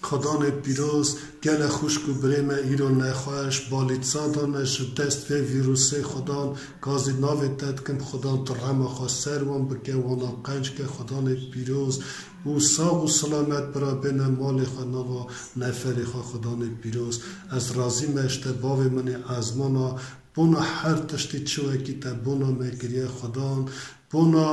Xudanê pîroz, gelek xwişk û birê me îro nexweş, balîtsa dane ji dest vê vîrusê Xudan, gazî navê te dikim Xudan, tu rehma xwe ser wan bike, wana qenc ke Xudanê pîroz, û sax û silamet bira bêne malê xwe nava neferê xwe Xudanê pîroz. Ez razî me ji te bavê min ê ezmana, bona her tiştî çi wekî te bona me kiriye Xudan, bona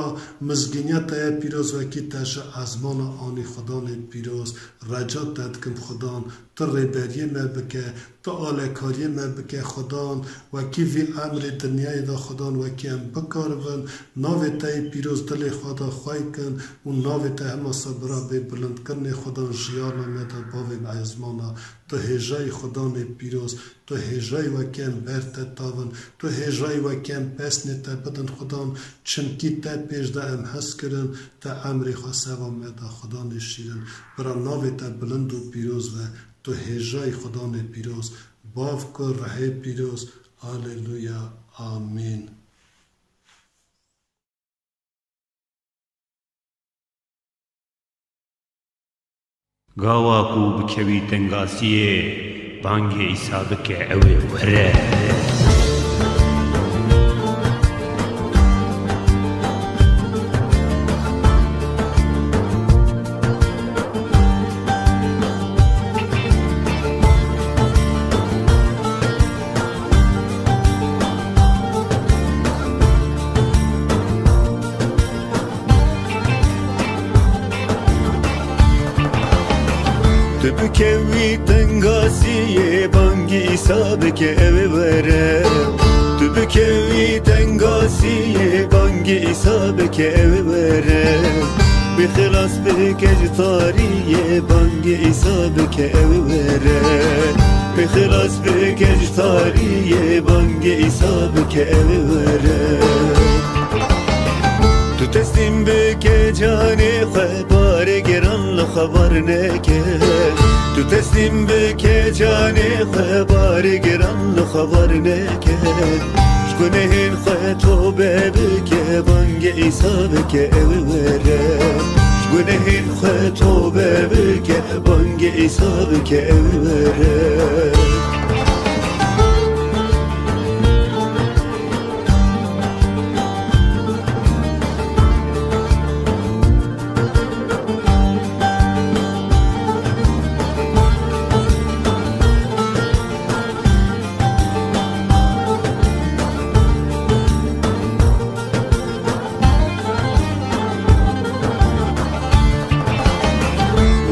mizgîniya te ye pîroz wekî te ji ezmana anî Xudanê pîroz. Reca te dikim Xudan, tu rêberiyê me bike, tu alekariyê me bike Xudan, wekî vî emrê dinyayê de Xudan wekî em bikaribin, navê te yê pîroz dilê xwe de xwey kin û navê te hema sebira bê bilindkirinê Xudan jiyana me de bavê me ezmana. Tu hêjayî Xudanê pîroz, tu hêjayî wekî em ber te tavin, tu hêjayî wekî em pesnê te bidin Xudan, çimkî te pêş de em hez kirin, te emrê xwe seva me da Xudanê şîrin. Bira navê te bilind û pîroz be, tu hêjayî Xudanê pîroz, Bav ku rihê pîroz. Aleluya. Amîn. Gawa ku bikevî tengasiyê, bangê Îsa bike, ew ê were. Tu bikevî tengasiyê, bangê Îsa bike, ew ê were. Tu bikevî tengasiyê, bangê Îsa bike, ew ê were. Wî xilas bike ji tariyê, bangê Îsa bike, ew ê were. Wî xilas bike ji tariyê, bangê Îsa bike, ew ê were. Tu teslîm bike canê xwe, barê giran li xwe bar neke. Tu teslîm bike canê xwe, barê giran li xwe bar neke. Ji gunehên xwe tobe bike, bangê Îsa bike, ew ê were. Ji gunehên xwe tobe bike, bangê Îsa bike, ew ê were.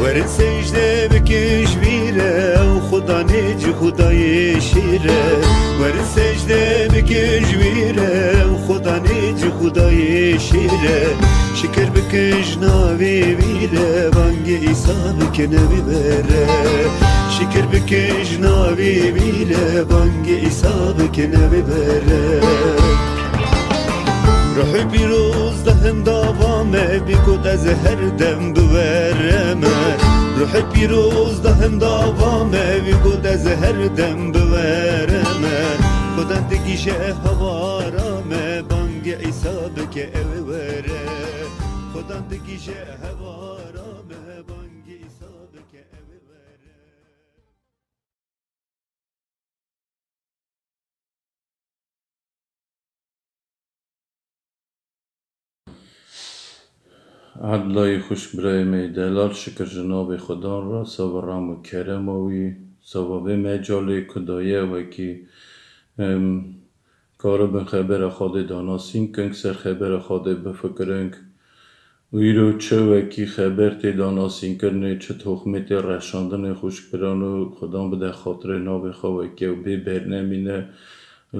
Werin secde bikin ji vî re, ew Xudanê cihûdayê şîr e. Werin secde bikin ji vî re, ew Xudanê cihûdayê şîr e. Şikir bikin ji navê wî re, bangê Îsa bikin ew ê were. Şikir bikin ji navê wî re, bangê Îsa bikin ew ê were. Ruhê pîroz de hindava me, wî got ez her dem bi we re me. Ruhê pîroz de hindava me, wî got ez her dem bi we re me. Xudan digihîje hevara me, bangê Îsa bike ew ê were. Xudan digihîje hevara me, bangê Îsa bike ew ê were. Edlayê xwişk birayê me yê delal, şikir ji navê Xudan re, sava rem û kerema wî, sava vê mecalê ku daye wekî, em, karibin xebera Xwedê danasîn kin, ser xebera Xwedê bifikirin. Û îro çi wekî xeber tê danasînkirinê, çi toxmê tê reşandinê, xwişk birano, Xudan bide xatirê navê xwe wekî ew bê bernemîne,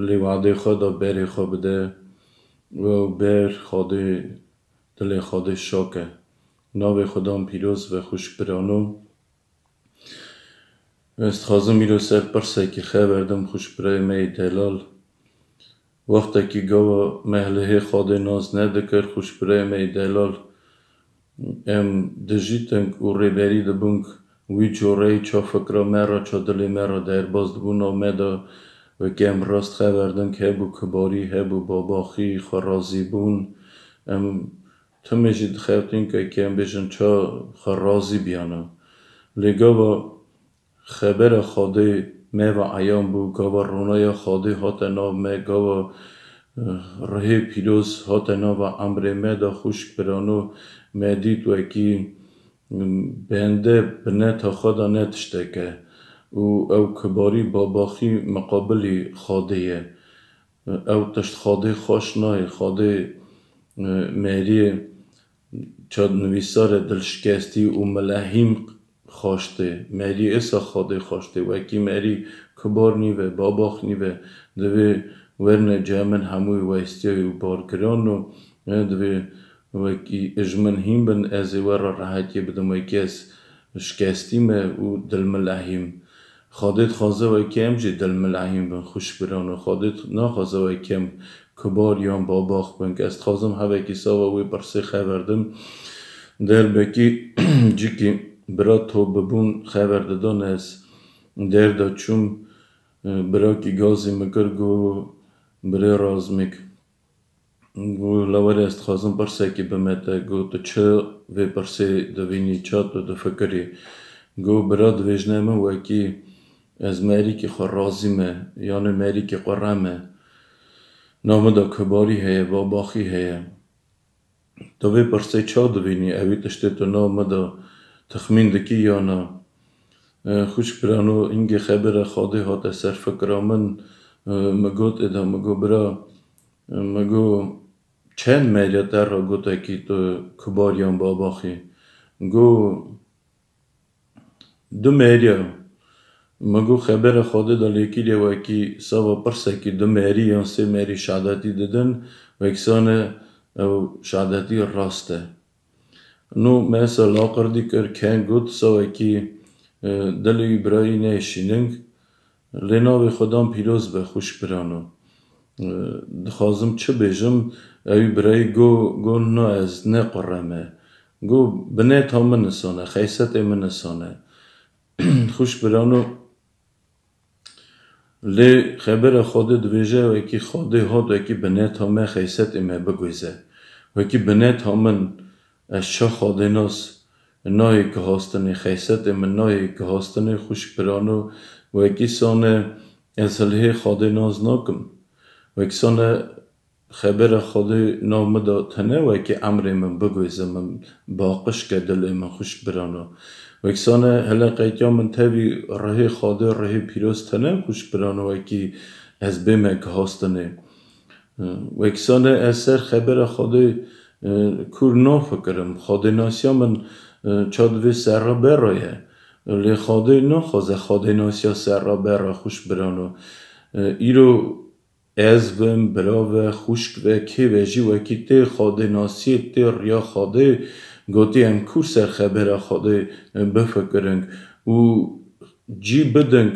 lê wadê xwe da berê xwe bide û ew ber Xwedê, dilê Xwedê şa ke. Navê Xudan pîroz be, xwişk birano. Ez dixwazim îro ser pirsekî xeber dim, xwişk birayê me yê delal. Wextekî gava me lihê Xwedê nas nedikir, xwişk birayê me yê delal, em dijîtin û rêberî dibûn wî coreyî ça fikra me re, ça dilê me re derbas dibû nav me de, wekî em rast xeber din, hebû kibarî, hebû babaxî, xwerazîbûn. Em timê jî dixebitîn ku wekî em bêjin ça xwe razî biyana. Lê gava xebera Xwedê me ve eyan bû, gava ronaya Xwedê hate nav me, gava, eh, rihê pîroz hate nava emrê me de, xwişk birano, me dît wekî, mm, bende bi neta xwe de ne tiştek e û ew kibarî, babaxî miqabilî Xwedê ye. Ew tişt Xwedê xweş nayê, Xwedê, eh, meriyê çad nivîsarê dilşikestî û milehîm xweş tê. Merî êsa Xwedê xweş tê. Wekî merî kibar nîve, babax nîve, divê werne cem min hemûyê westiyayî û bargiran û, e, divê wekî ji min hîn bin, ez ê we re rehetiyê bidim, wekî ez şikestî me û dilmilehîm. Xwedê dixwaze wekî em jî dilmilehîm bin, xwişk birano. Xwedê naxwaze wekî em kibar yan babax bin. Ez dixwazim hevekî sava wê pirsê xeber dim. Derbekî cikî bira top bibûn xeber didan, ez derda çûm, e, birakî gazî min kir, got, birê Razmîk, got, lewere ez dixwazim pirsekî bime te. Got, tu çi vê pirsê divînî, ça tu difikirî? Got, bira dibêjne min wekî ez merîkî xwe razî me, yanê merîkî xwe re me. Nav min de kibarî heye, babaxî heye. Tu vê pirsê ça dibînî? Ewî tiştê tu nav min de tixmîn dikî ya na? E, xwişk birano, hingê xebera Xwedê hate ser fikra min, e, min got, êda min got, bira, e, min got, çend meriya te re gotekî tu kibar yan babaxî? Got, du meriya. Min got, xebera Xwedê de lêkî lê wekî sava pirsekî du merî yan sê merî şehadetî didin, wekî sane ew şehadetî rast e. Nû me ser laqir dî kir, keng got, sawekî, e, dilê wî birayî neyê şîning. Lê navê Xudan pîroz be, xwişk birano. E, dixwazim çi bêjim, ewî birayî go, go na ez ne qure me. Go bineta min nisan e, xeysetê min nisan e. Xwişk birano, lê xebera Xwedê dibêje, wekî Xwedê hat, wekî bineta me, xeysetê me biguêze. Wekî bineta min, ez ça Xwedênas nayê gihastinê, xeysetê min nayê gihastinê, xwişk birano, wekî sane ez hilhê Xwedênas nakim. Wekî sane xebera Xwedê nav min de tene wekî emrê min biguêze, min baqij ke dilê min, xwişk birano. Wekî sane hele qeytiya min tevî rihê Xwedê, rihê pîroz tene, xwişk birano, wekî ez bême gihastinê. Wekî sane ez ser xebera Xwedê, e, kûr nafikirim. Xwedênasiya min, e, ça divê serra berra ye. Lê Xwedê naxwaze xwedênasiya serra berra, xwişk birano. E, îro ez vim, bira ve, xwişk ve, kê ve jî wekî tê xwedênasiyê, tê riya Xwedê, gotî em kûr ser xebera Xwedê, e, bifikirin û cî bidin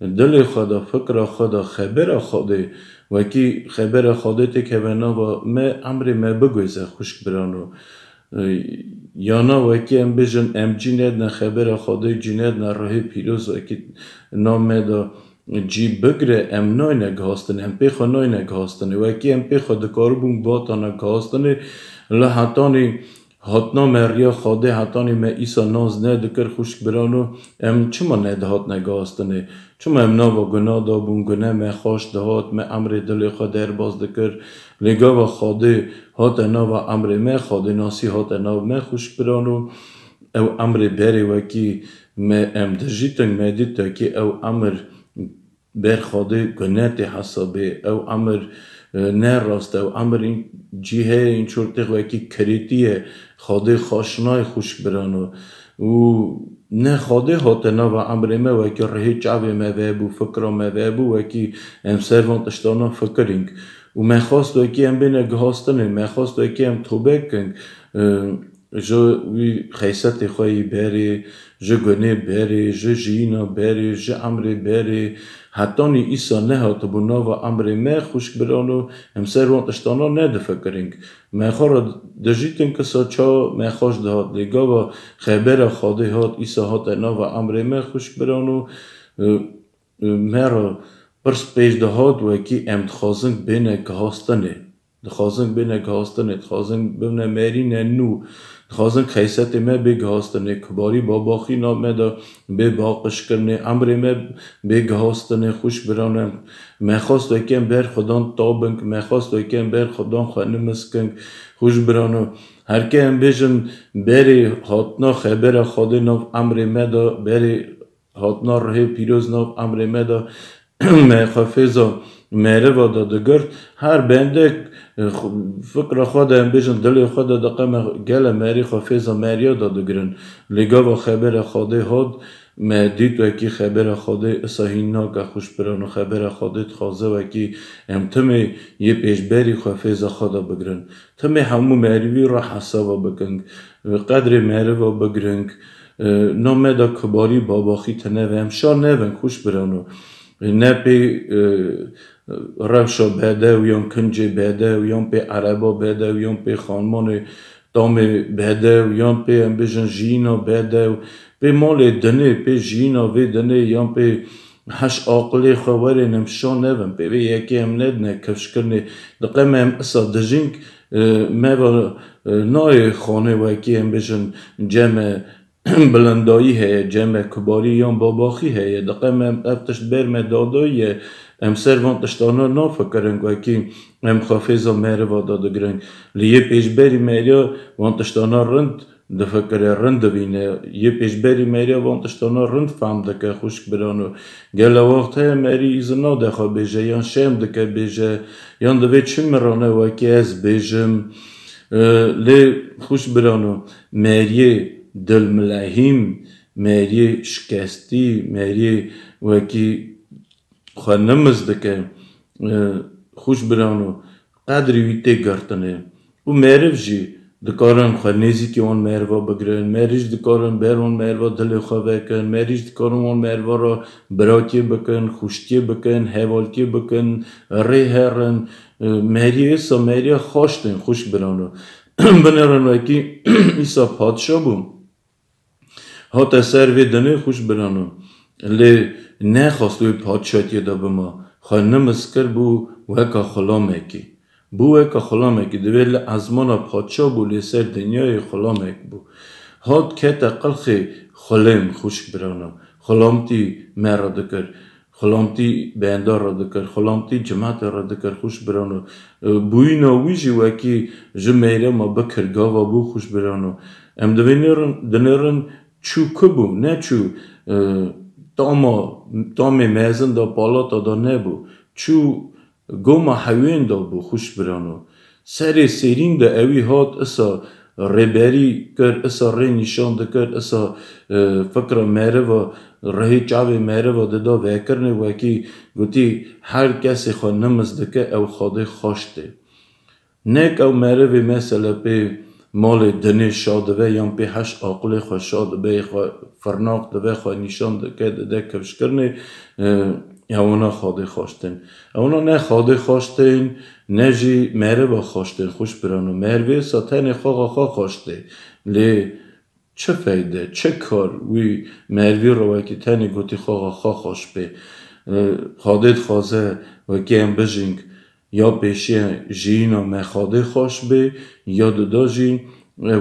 dilê xwe de, fikra xwe de, xebera Xwedê, wekî xebera Xwedê têkeve nava me, emrê me biguêze, xwişk birano. E, yana wekî em bêjin, em cî nedine xebera Xwedê, cî nedine rihê pîroz, wekî nav me de cî bigire, em nayne gihastinê, em pê xwe nayne gihastinê. Wekî em pê xwe dikaribûn bihatana gihastinê, li hetanî hatina me riya Xwedê, hetanî me îsa nas nedikir, xwişk birano, em çima nedihatine gihastinê? Çima em nava guna de bûn, gune me xweş dihat, me emrê dilê xwe derbas dikir. Lê gava Xwedê hate nava emrê me, xwedênasî hate nav me, xwişk birano, ew emrê berê wekî me em dijîtin, me dît wekî ew emir ber Xwedê gune tê hesabê. Ew emir, e, ne rast e. Ew emir în cî heye, în çor têx wekî kirêtî ye. Xwedê xweş nayê, xwişk birano. Û ne Xwedê hate nava emrê me, wekî rihê çavê me vebû, fikra me vebû, wekî em ser van tiştana fikirîng. Û me xwest wekî em bêne gihastinê, me xwest wekî em tobe bikin. E, ji wî xeysetê xwe yî berê, ji gunê berê, ji jiyîna berê, ji emrê berê, hetanî îsa nehatibû nava emrê me, xwişk birano, em ser wan tiştana nedifikirin. Me xwe re dijîtin kisa ça me xweş dihat, lê gava xebera Xwedê hat, îsa hate nava emrê me, xwişk birano, e, e, me re pirs pêş dihat, wekî em dixwazin bêne gihastinê. Dixwazin bêne gihastinê, dixwazin bibne merîne nû, dixwazin xeysetê me bê gihastinê, kibarî babaxî nav me de bê baqijkirinê, emrê me bê gihastinê, xwişk birano. Me xwest wekî em ber Xudan tabin, me xwest wekî em ber Xudan xwe nimiskin, xwişk birano. Herke em bêjin berê hatina xebera Xwedê nav emrê me de, berê hatina rihê pîroz nav emrê me de, me xwe fêza meriva de digirt. Her bendek, e, xu-, fikra xwe de em bêjin, dilê xwe de diqeme gele merî xwe fêza meriya de digirin. Lê gava xebera Xwedê hat, me dît wekî xebera Xwedê isa hîn nake, xwişk birano, xebera Xwedê dixwaze wekî em timê yê pêşberî xwe fêza xwe de bigirin. Timê hemû merivî re hesaba bikin, qedrê meriva bigirin, e, na me de kibarî babaxî tine ve, em şa nevin, xwişk birano. Ne pê, e, rewşa bedew yan kincê bedew yan pê ereba bedew yan pê xanmanê tamê bedew yan pê em bêjin jiyîna bedew, pê malê dinê, pê jiyîna vê dinê yan pê heş aqilê xwe werên em şa nevin, pê vê yekê em nedine kifşkirinê. Diqeme em isa dijîn, e, me ve, e, nayê xanê wekî em bêjin ceme bilindayî heye, ceme kibarî yan babaxî heye. Diqeme em ev tişt ber me dadayî ye. Em ser van tiştana nafikirin wekî em xwe fêza meriva de digirin. Lê yê pêşberî meriya van tiştana rind difikire, rind divîne. Yê pêşberî meriya van tiştana rind fehm dike, xwişk birano. Gele wext heye merî îzin nade xwe bêje, yan şerm dike bêje, yan divê çi mirane wekî ez bêjim. E, lê xwişk birano, meriyê dilmilehîm, meriyê şikestî, meriyê wekî xwe nimiz dike, e, xwişk birano, qedrî wî tê girtinê. Û meriv jî dikarin xwe nêzîkî wan meriva bigirin, merî jî dikarin ber wan meriva dilê xwe vekin, merî jî dikarin wan meriva re biratiyê bikin, xwiştiyê bikin, hevaltiyê bikin, rê herin. E, meriyê îsa meriya xaş tên, xwişk birano. Binêrin wekî îsa padşa bû. Hate ser vê dinê, xwişk birano. Lê nexwest wê padşatiyê de bima. Xwe nimiz kir, bû weka xulamekî. Bû weka xulamekî. Divê li ezmana padşa bû, lê ser dinyayê xulamek bû. Hat kete qilxê xulêm, xwişk birano. Xulamtî me re dikir. Xulamtî benda re dikir, xulamtî cimatê re dikir, xwişk birano. E, bûyîna wî jî wekî ji meyrema bikir gava bû, xwişk birano. Em divê nêrin, dinêrin çû ku bû, ne çû, e, tama, tamê mezin de palata de nebû. Çû goma hewên de bû, xwişk birano. Serê sêrîn de ewî hat, isa rêberî kir, isa rê nîşan dikir, isa, e, fikra meriva, rihê çavê meriva dida vekirinê, wekî gotî, her kesê xwe nimiz dike, ew Xwedê xweş tê. Nek ew merivê mesele pê malê dinê şa dibe, yan pê heş aqilê xwe şa dibe, xwe firnaq dibe, xwe nîşan dike, dide kifşkirinê, e, ewana Xwedê xweş tên. Ewana ne Xwedê xweş tên, ne jî meriva xweş tên, xwişk birano. Merivê sa tenê xwe xwe xweş tê. Lê çi feyde, çi kar wî merivî re wekî tenê gotî xwe xwe xweş bê? E, Xwedê dixwaze wekî em bijîn, ya pêşiye jiyîna me Xwedê xweş bê, ya dida jî, e, e,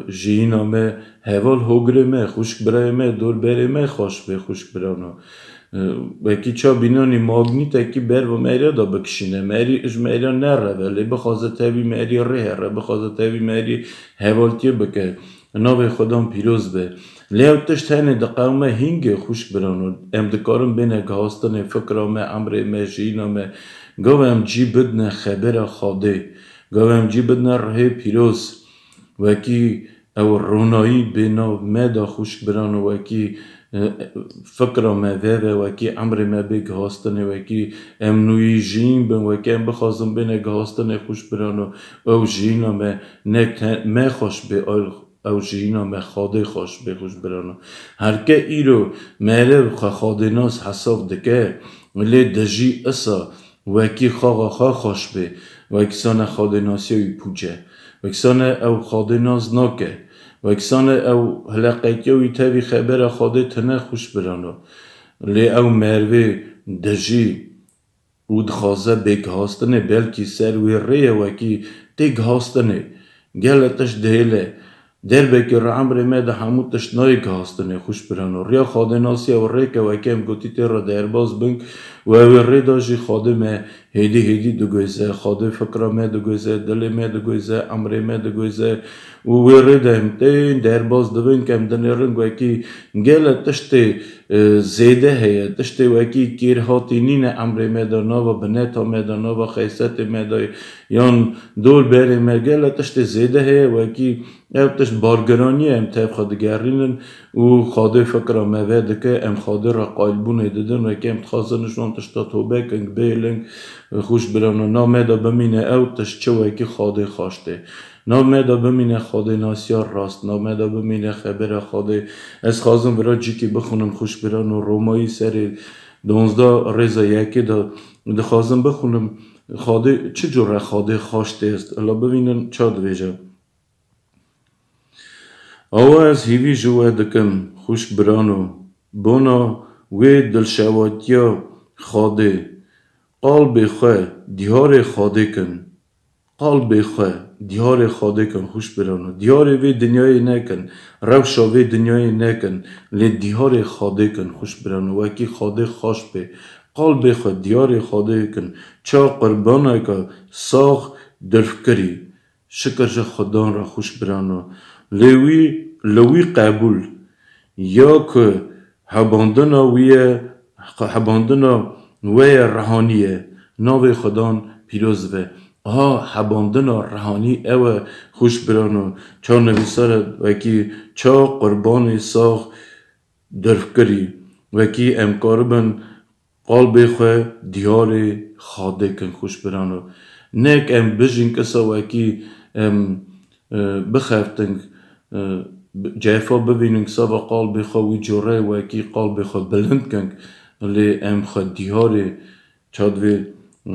jiyîna me heval hogirê me, xwişk birayê me, dorberê me xweş bê, xwişk birano. E, wekî ça bînanî magnîtekî ber bi meriya de bikişîne. Merî ji meriya nereve, lê bixwaze tevî merî rê here, bixwaze tevî merî hevaltiyê bike. Navê Xudan pîroz be. Lê ew tişt tenê diqewime hîngê, xwişk birano. Em dikarin bêne gihastinê fikra me, emrê me, jiyîna me. Gava em cî bidine xebera Xwedê. Gava em cî bidine rihê pîroz. Wekî ew ronayî bê nav me de, xwişk birano, wekî e, fikra me veve, wekî emrê me bê gihastinê, wekî em nûyî jiyîn bin, wekî em bixwazin bêne gihastinê xwişk birano, ew jiyîna me ne te-, me xweş bê, ew, ew jiyîna me Xwedê xweş bê xwişk birano. Herke îro meriv xwe Xwedênas hesab dike, lê dijî isa wekî xaxa xwe xweş bê, wekî sane Xwedênasiya wî pûç e, wekî sane ew Xwedê nas nake, wekî sane ew hileqetiya wî tevî xebera Xwedê tune xwişk birano. Lê ew merivê dijî û dixwaze bê gihastinê, belkî ser wê rê ye wekî tê gihastinê. Gele tişt dihêle. Derbekî re emrê me de hemû tişt nayê gihastinê xwişk birano. Riya Xwedênasiya ew rêk e, wekî em gotî tê re derbas bin û ew ê rê de jî Xwedê me hêdî hêdî diguhêze, Xwedê fikra me diguhêze, dilê me diguhêze, emrê me diguhêze û wê rê de em tên derbas dibin, ke em dinêrin wekî gele tiştê, e, zêde heye, tiştê wekî kêrhatî nîne emrê me de, nava bineta me de, nava xesetê me de, yan dor berê me, gele tiştê zêde heye, wekî ev tişt bargiranî ye, em tev xwe digerînin û Xwedê fikra me vedike, em Xwedê re qaylbûnê didin, wekî em dixwazin ji wan tişta tobe kin, bêlin, xwişk birano, nav me de bimîne ew tişt çi wekî Xwedê xweş tê. Nav me de bimîne Xwedênasiya rast, nav me de bimîne xebera Xwedê. Ez xwazim vira cîkî bixwînim xwişk birano, Romayî serê donzdeh rêza yekê de dixwazim bixwînim, Xwedê çi cure Xwedê xweş tê, hila bibînin ça dibêje. Awa ez hîvî ji we dikim, xwişk birano, bona wê dilşewatiya Xwedê, qalbê xwe diyarê Xwedê kin. Qalbê xwe diyarê Xwedê kin, xwişk birano. Diyarê vê dinyayê nekin, rewşa vê dinyayê nekin, lê diyarê Xwedê kin, xwişk birano. Wekî Xwedê xweş bê. Qalbê xwe diyarê Xwedê kin. Ça qurbaneke sax dirfkirî. Şikir ji Xudan re xwişk birano. Lê wî, li wî qebûl. Ya ku hebandina wî ye, hebandina we ye, rehanî ye. Navê Xudan pîroz be. Aha, hebandina rehanî ew e, xwişk birano. Ça nivîsar e wekî ça qurbanê sax dirfkirî. Wekî em karibin qalbê xwe diyarê Xwedê kin, xwişk birano. Nek em bijîn kisa wekî em, e, bixeftin, e, bi-, cefa bibînin sava qalbê xwe wî cure wekî qalbê xwe bilind kin, lê em xwe diyarê çadvê, e,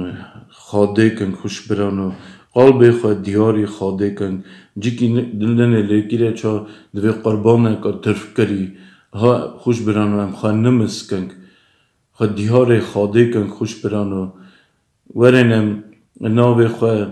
Xwedê kin, xwişk birano. Qalbê xwe diyarê Xwedê kin. Cîkî ni-, dilinê lêkîre ça divê qurbaneka dirfkirî. Ha, xwişk birano, em xwe nimis kin. Xwe diyarê Xwedê kin, xwişk birano. Werin em navê xwe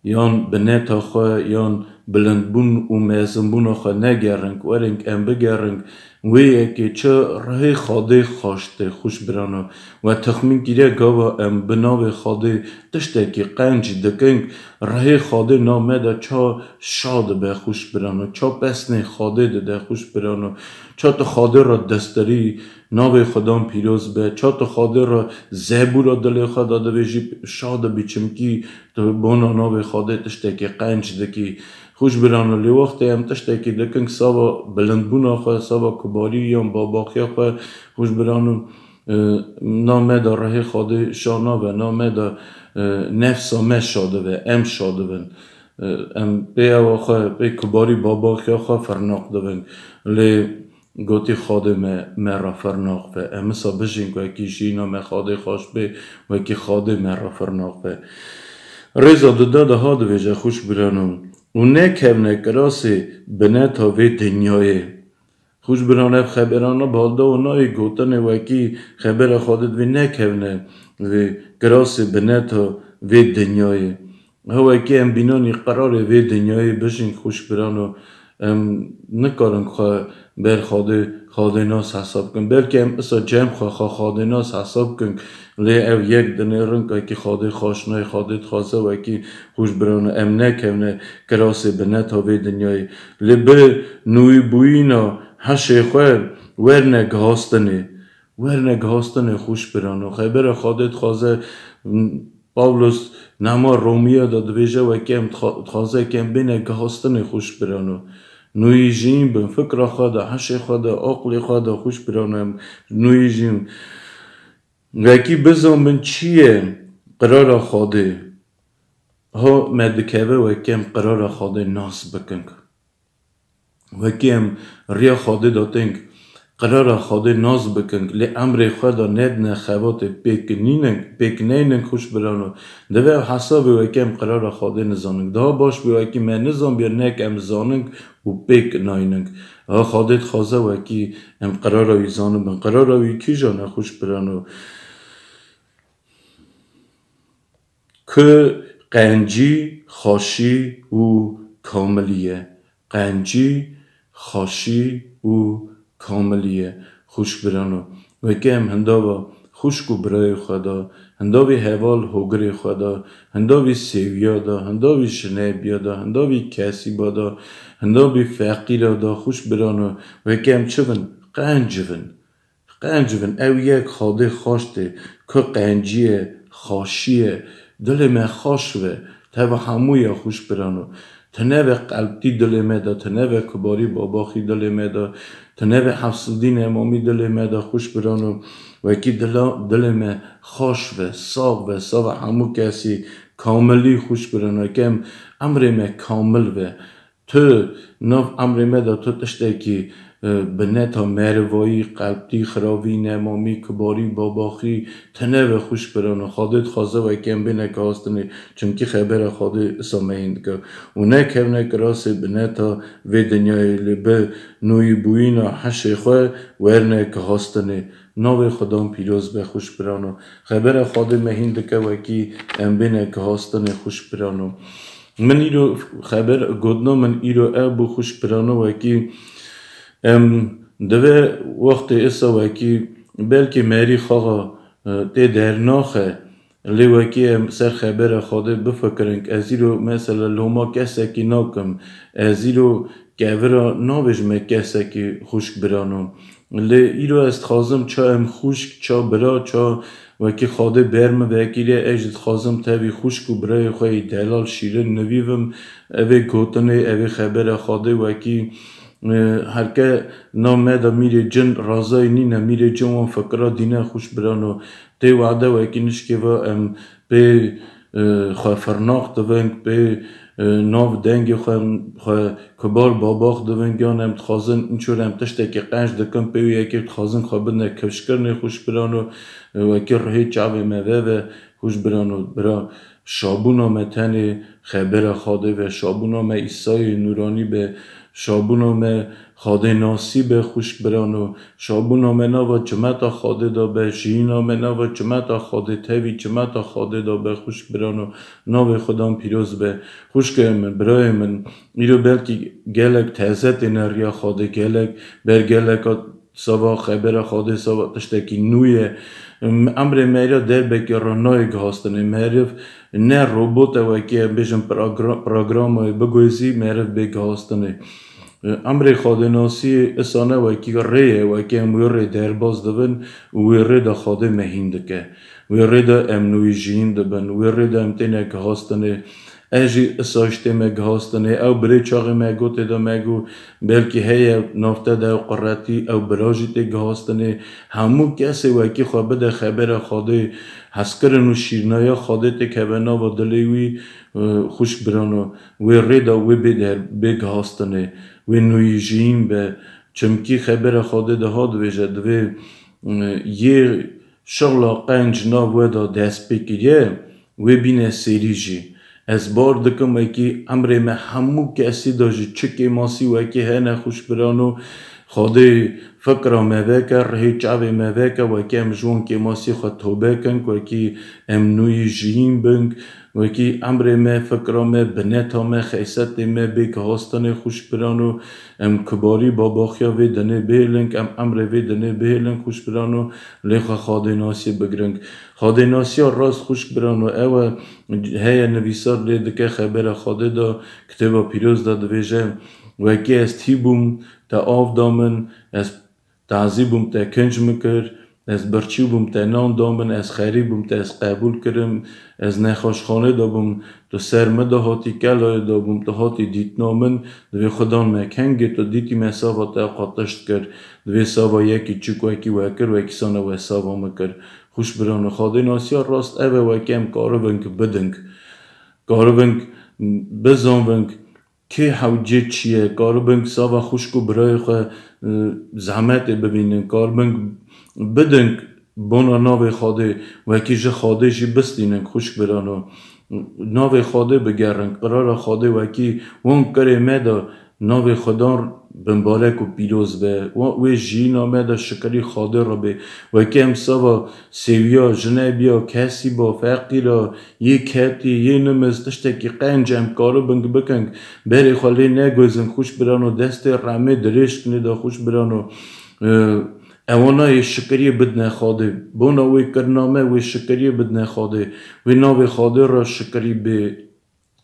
yan bineta xwe yan bilindbûn û mezinbûna xwe negerin, werin em bigerin wê yekê çi rihê Xwedê xweş tê, xwişk birano. We texmîn kiriye gava em bi navê Xwedê tiştekî qenc dikin, rihê Xwedê nav me de ça şa dibe, xwişk birano, ça pesnê Xwedê dide, xwişk birano, ça tu Xwedê re destirî, Navê Xudan pîroz be. Ça tu Xwedê re zebûra dilê xwe de dibêjî, şa dibî, çimkî tu bona navê Xwedê tiştekî qenc dikî. Xwişk birano, lê wextê em tiştekî dikin, sava bilindbûna xwe, sava kubarî yan babaxiya xwe, xwişk birano, e, na me de rihê Xwedê şa nabe, na me de, e, nefsa me şa dibe, em şa dibin. E, em pê ewa xwe, pê kubarî babaxiya xwe firnaq dibin. Lê Gotî, Xwedê me, me re firnaq be. Em wisa bijîn ku wekî jiyîna me Xwedê xweş bê, wekî Xwedê me re firnaq be. Rêza duda de ha dibêje, xwişk birano, û nekevne kirasê bineta vê dinyayê. Xwişk birano, ev xeberana balda û nayê gotinê wekî xebera Xwedê divê nekevne vê kirasê bineta vê dinyayê. Hewekî em bînanî qerarê vê dinyayê bijîn, xwişk birano, em nikarin xwe ber Xwedê, Xwedê nas hesab kin. Belkî em isa cem xwe xwe Xwedê nas hesab kin, lê ev yek dinêrin ku wekî Xwedê xweş nayê, Xwedê dixwaze wekî, xwişk birano, em nekevne kirasê bineta vê dinyayê. Lê bi nûîbûyîna hişê xwe werne gihastinê. Werne gihastinê, xwişk birano. Xebera Xwedê dixwaze, m, Pawlos nema Romiya de dibêje, wekî em dixa-, dixwaze ke em bêne gihastinê, xwişk birano. Nûyî jiyîn bin fikra xwe de, hişê xwe de, aqlê xwe de, xwişk birano, em nûyî jiyîn. Wekî bizan bin çi ye qirara Xwedê. Ha me dikeve wekî em qirara Xwedê nas bikin. Wekî em riya Xwedê de tên qirara Xwedê nas bikin, lê emrê xwe de nedine xebatê pêk nînin, pêk neynin, xwişk birano. Divê ew hesabê wekî em qirara Xwedê nizanin. Daha baş bê wekî me nizanbiye, nek em zanin û pêk naynin. Ha Xwedê dixwaze wekî em qirara wî zanibin. Qirara wî kîjan e, xwişk birano? Ku qencî, xweşî û kamilî ye. Qencî, xweşî û kamilî ye. Xwişk birano, wekî em hindava xwişk û birayê xwe de, hindavî heval hogirê xwe de, hindavî sêwiya de, hindavî jinebiya de, hindavî kesîba de, hindavî feqîra de, xwişk birano, wekî em çi bin? Qenc bin. Qenc bin, ew yek Xwedê xweş tê, ku qencî ye, xweşî ye, dilê me xweş be, teva hemû ya, xwişk birano. Tineve qelbtî dilê me de, tineve kibarî babaxî dilê me de, tineve hefsildî nemamî dilê me de, xwişk birano. Wekî dila, dilê me xweş be, sax be, sava hemû kesî, kamilî, xwişk birano. Kem emrê me kamil be. Tu nav emrê me de tu tiştekî, e, bineta merivayî, qelbtî, xiravî, nemamî, kibarî, babaxî, tineve, xwişk birano. Xwedê dixwaze wekî em bêne gihastinê, çimkî xebera Xwedê isa me hîn dike. Û nekevne kirasê bineta vê dinyayê, lê bi nûyîbûyîna hişê xwe werne gihastinê. Navê Xudan pîroz be, xwişk birano. Xebera Xwedê me hîn dike wekî em bêne gihastinê, xwişk birano. Min îro xeber, gotina min îro ev bû, xwişk birano, wekî em divê wextê isa wekî belkî merî xaxa, e, tê dernaxe, lê wekî em ser xebera Xwedê bifikirin. Ez îro mesela loma kesekî nakim. Ez îro kevira nabêjime kesekî, xwişk birano. Lê îro ez dixwazim ça em xwişk, ça bira, ça wekî Xwedê ber min vekiriye, ez jî dixwazim tevî xwişk û birayê xwe yî delal şîrin nivîvim. Evê gotinê, evê xebera Xwedê wekî, e, herke nav me de mîrê cin razayî nîne, mîrê cin wan fikira dîne, xwişk birano. Tê wade wekî nişkê ve em pê, e, xwe firnaq dibin, pê, e, nav dengê xwe, xwe kibar babax dibin, yan em dixwazin, înçor em tiştekî qenc dikin, pê wî yekê dixwazin xwe bidine kifşkirinê, xwişk birano, e, wekî rihê çavê me veve, xwişk birano, bira, şabûna me tenê xebera Xwedê be, şabûna me Îsayê nûranî be, şabûna me Xwedê nasî be, xwişk birano. Şabûna me nava cimeta Xwedê de be, jiyîna me nava cimeta Xwedê, tevî cimeta Xwedê de be, xwişk birano. Navê Xudan pîroz be. Xwişkê min, birayê min, îro belkî gelek teze têne riya Xwedê, gelek ber geleka sava xebera Xwedê, sava tiştekî nû ye. Em-, emrê meriya derbekê re nayê gihastinê. Meriv ne robot e, wekî em bêjin progra-, programayê biguhêzî, meriv bê gihastinê. Emrê Xwedênasî isa ne wekî rê ye, wekî em wê rê derbas dibin û wê rê de Xwedê me hîn dike. Wê rê de em nûyî jiyîn dibin, wê rê de em têne gihastinê. Ez jî isa jî tême gihastinê. Ew birê çaxê me gotê de me got, belkî heye nav te de ew quretî, ew bira jî tê gihastinê. Hemû kesê wekî xwe bide xebera Xwedê, hezkirin û şîrnaya Xwedê têkeve nava dilê wî, e, xwişk birano. Wê rê de wê bê der-, bê gihastinê, wê nûyî jiyîn be. Çimkî xebera Xwedê de ha dibêje, divê, e, yê şixla qenc nav we de dest pê kiriye, wê bîne sêrî jî. Ez bar dikim wekî emrê me hemû kesî de jî çi kêmasî wekî hene, xwişk birano, Xwedê fikra me veke, rihê çavê me veke, wekî em ji wan kêmasî xwe tobe kin, wekî em nûyî jiyîn bin, wekî emrê me, fikra me, bineta me, xeysetê me bê gihastinê, xwişk birano, em kibarî babaxiya vê dinê bihêlin, em emrê vê dinê bihêlin, xwişk birano, lê xwe Xwedênasî bigirin. Xwedênasiya rast, xwişk birano, ew e, heye nivîsar lê dike xebera Xwedê de, Kitêba Pîroz de dibêje, wekî ez tî bûm, te av da min, ez tazî bûm, te kinc min kir, Ez birçî bûm, te nan da min, ez xerîb bûm, te ez qebûl kirim, ez nexweşxanê de bûm, tu ser min de hatî, kelayê de bûm, tu hatî dîtina min, divê Xudan me kengê tu dîtî me sava te qatişt kir, divê sava yekî çi ku wekî we kir, wekî sane we sava min kir. Xwişk birano, xadê nasiya rast ev e, wekî em karibin bidin, karibin bizanbin, kê hewcê çi ye, karibin sava xwişk û birayê xwe, e, zehmetê bibînin, karibin bidin bona navê Xwedê, wekî ji Xwedê jî bistînin, xwişk birano. Navê Xwedê bigerin, qirara Xwedê wekî wan kirê me de navê Xwedan bimbarek û pîroz be. Wa-, wê jiyîna me de şikirî Xwedê re bê. Wekî em sava sêwiya jine biya, kesî ba, feqîra, yê ketî, yê nimiz, tiştekî qenc em karibin bikin, berê xwe lê negozin, xwişk birano, destê remê dirêj kinê de, xwişk birano. Ewana yê şikiriyê bidne Xwedê. Bona wê kirina me, wê şikiriyê bidne Xwedê. Wê navê Xwedê re şikirî bê.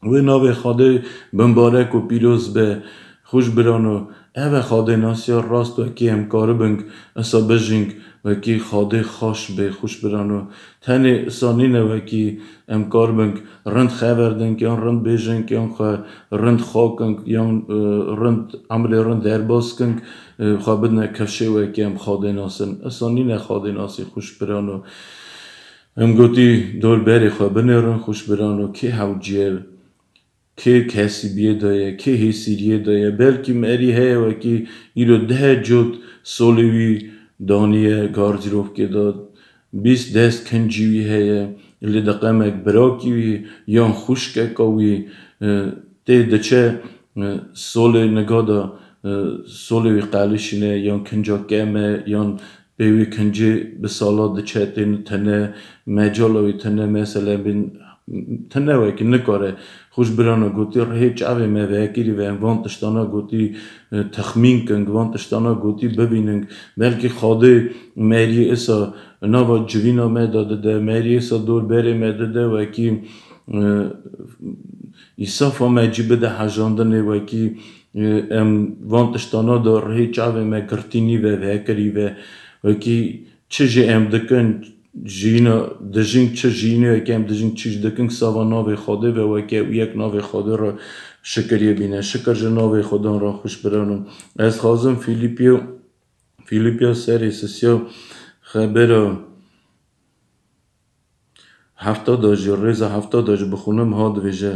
Wê navê Xwedê bimbarek û pîroz be. Xwişk birano, ev e xadênasiya rast, wekî em karibin isa bijîn, wekî Xwedê xweş bê, xwişk birano. Tenê isa nîne wekî em karibin rind xever din, yan rind bêjin, yan xwe rind xakin, yan, e, rind, emrê rind derbas kin, e, xwe bidine kifşê wekî em xadênas in. Isa nîne xadênasî, xwişk birano. Em gotî dor berê xwe binêrin, xwişk birano, kê hewcî ye, kê kesîbiyê de ye, kê hêsîriyê de ye. Belkî merî heye wekî îro deh cot solê wî daniye gardîrofkê de, bîst dest kincî wî heye, lê deqemek birakî wî yan xwişkeka wî, e, tê diçe, e, solê niga de, e, solê wî qelişîne, yan kinca kem e, yan pê wî kincê bi sala diçe, tê tine, mecala wî tine, mesele bin tine wekî nikare. Xwişk birano, gotî rihê çavê me vekirî ve, em van tiştana gotî, e, texmîn kin, van tiştana gotî bibînin. Belkî Xwedê meriyê isa nava civîna me de dide, meriyê isa dor berê me dide, wekî, e, îsafa me cî bide hejandinê, wekî, e, em van tiştana de rihê çavê me girtî nîve, vekirî ve, wekî çi jî em dikin, jiyîna dijîn, çi jiyînê wekî em dijîn, çi jî dikin, sava navê Xwedê ve, wekî ew yek navê Xwedê re şikiriyê bîne. Şikir ji navê Xwedan re, xwişk birano. Ez dixwazim Fîlîpiyo, Fîlîpiya serê sisiya xebera hefta de jî, rêza hefta de jî bixwînim, ha dibêje: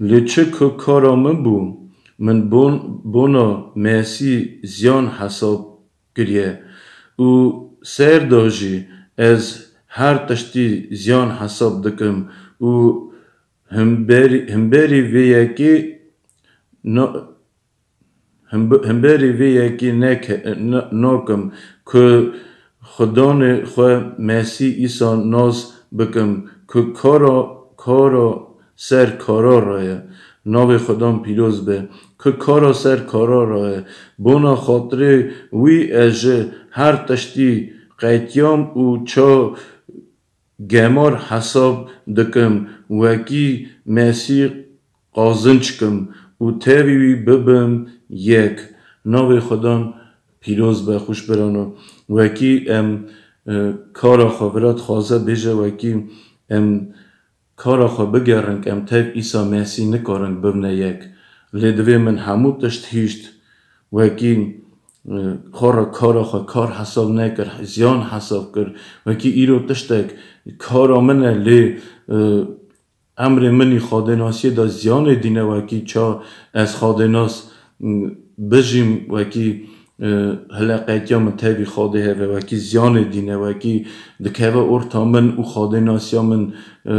Lê çi ku kara min bû, min bon-, bona Mesî ziyan hesab kiriye û ser de jî ez her tiştî ziyan hesab dikim û himberî, himberî vê yekê na-, himbe-, himberî vê yekê neke-, na-, nakim ku Xudanê xwe Mesî Îsa nas bikim, ku kara, kara ser kara re ye. Navê Xudan pîroz be. Ku kara ser kara re ye. Bona xatirê wî ez ji her tiştî qetiyam û ça gemar hesab dikim, wekî Mesî qazinç kim û tevî wî bibim yek. Navê Xudan pîroz be, xwişk birano. Wekî em, e, kara xwe vira dixwaze bêje, wekî em kara xwe bigerin, em tev Îsa Mesî nikarin bibne yek. Lê divê min hemû tişt hîşt, wekî, e, xwe re kara xwe kar hesab nekir, ziyan hesab kir. Wekî îro tiştek kara min e, lê, e, emrê min î xadênasiyê de ziyanê dîne, wekî ça ez xadênas, m, bijîm, wekî, e, hileqetiya min tevî Xadê heve, wekî ziyanê dîne, wekî dikeve orta min û xadênasiya min, e,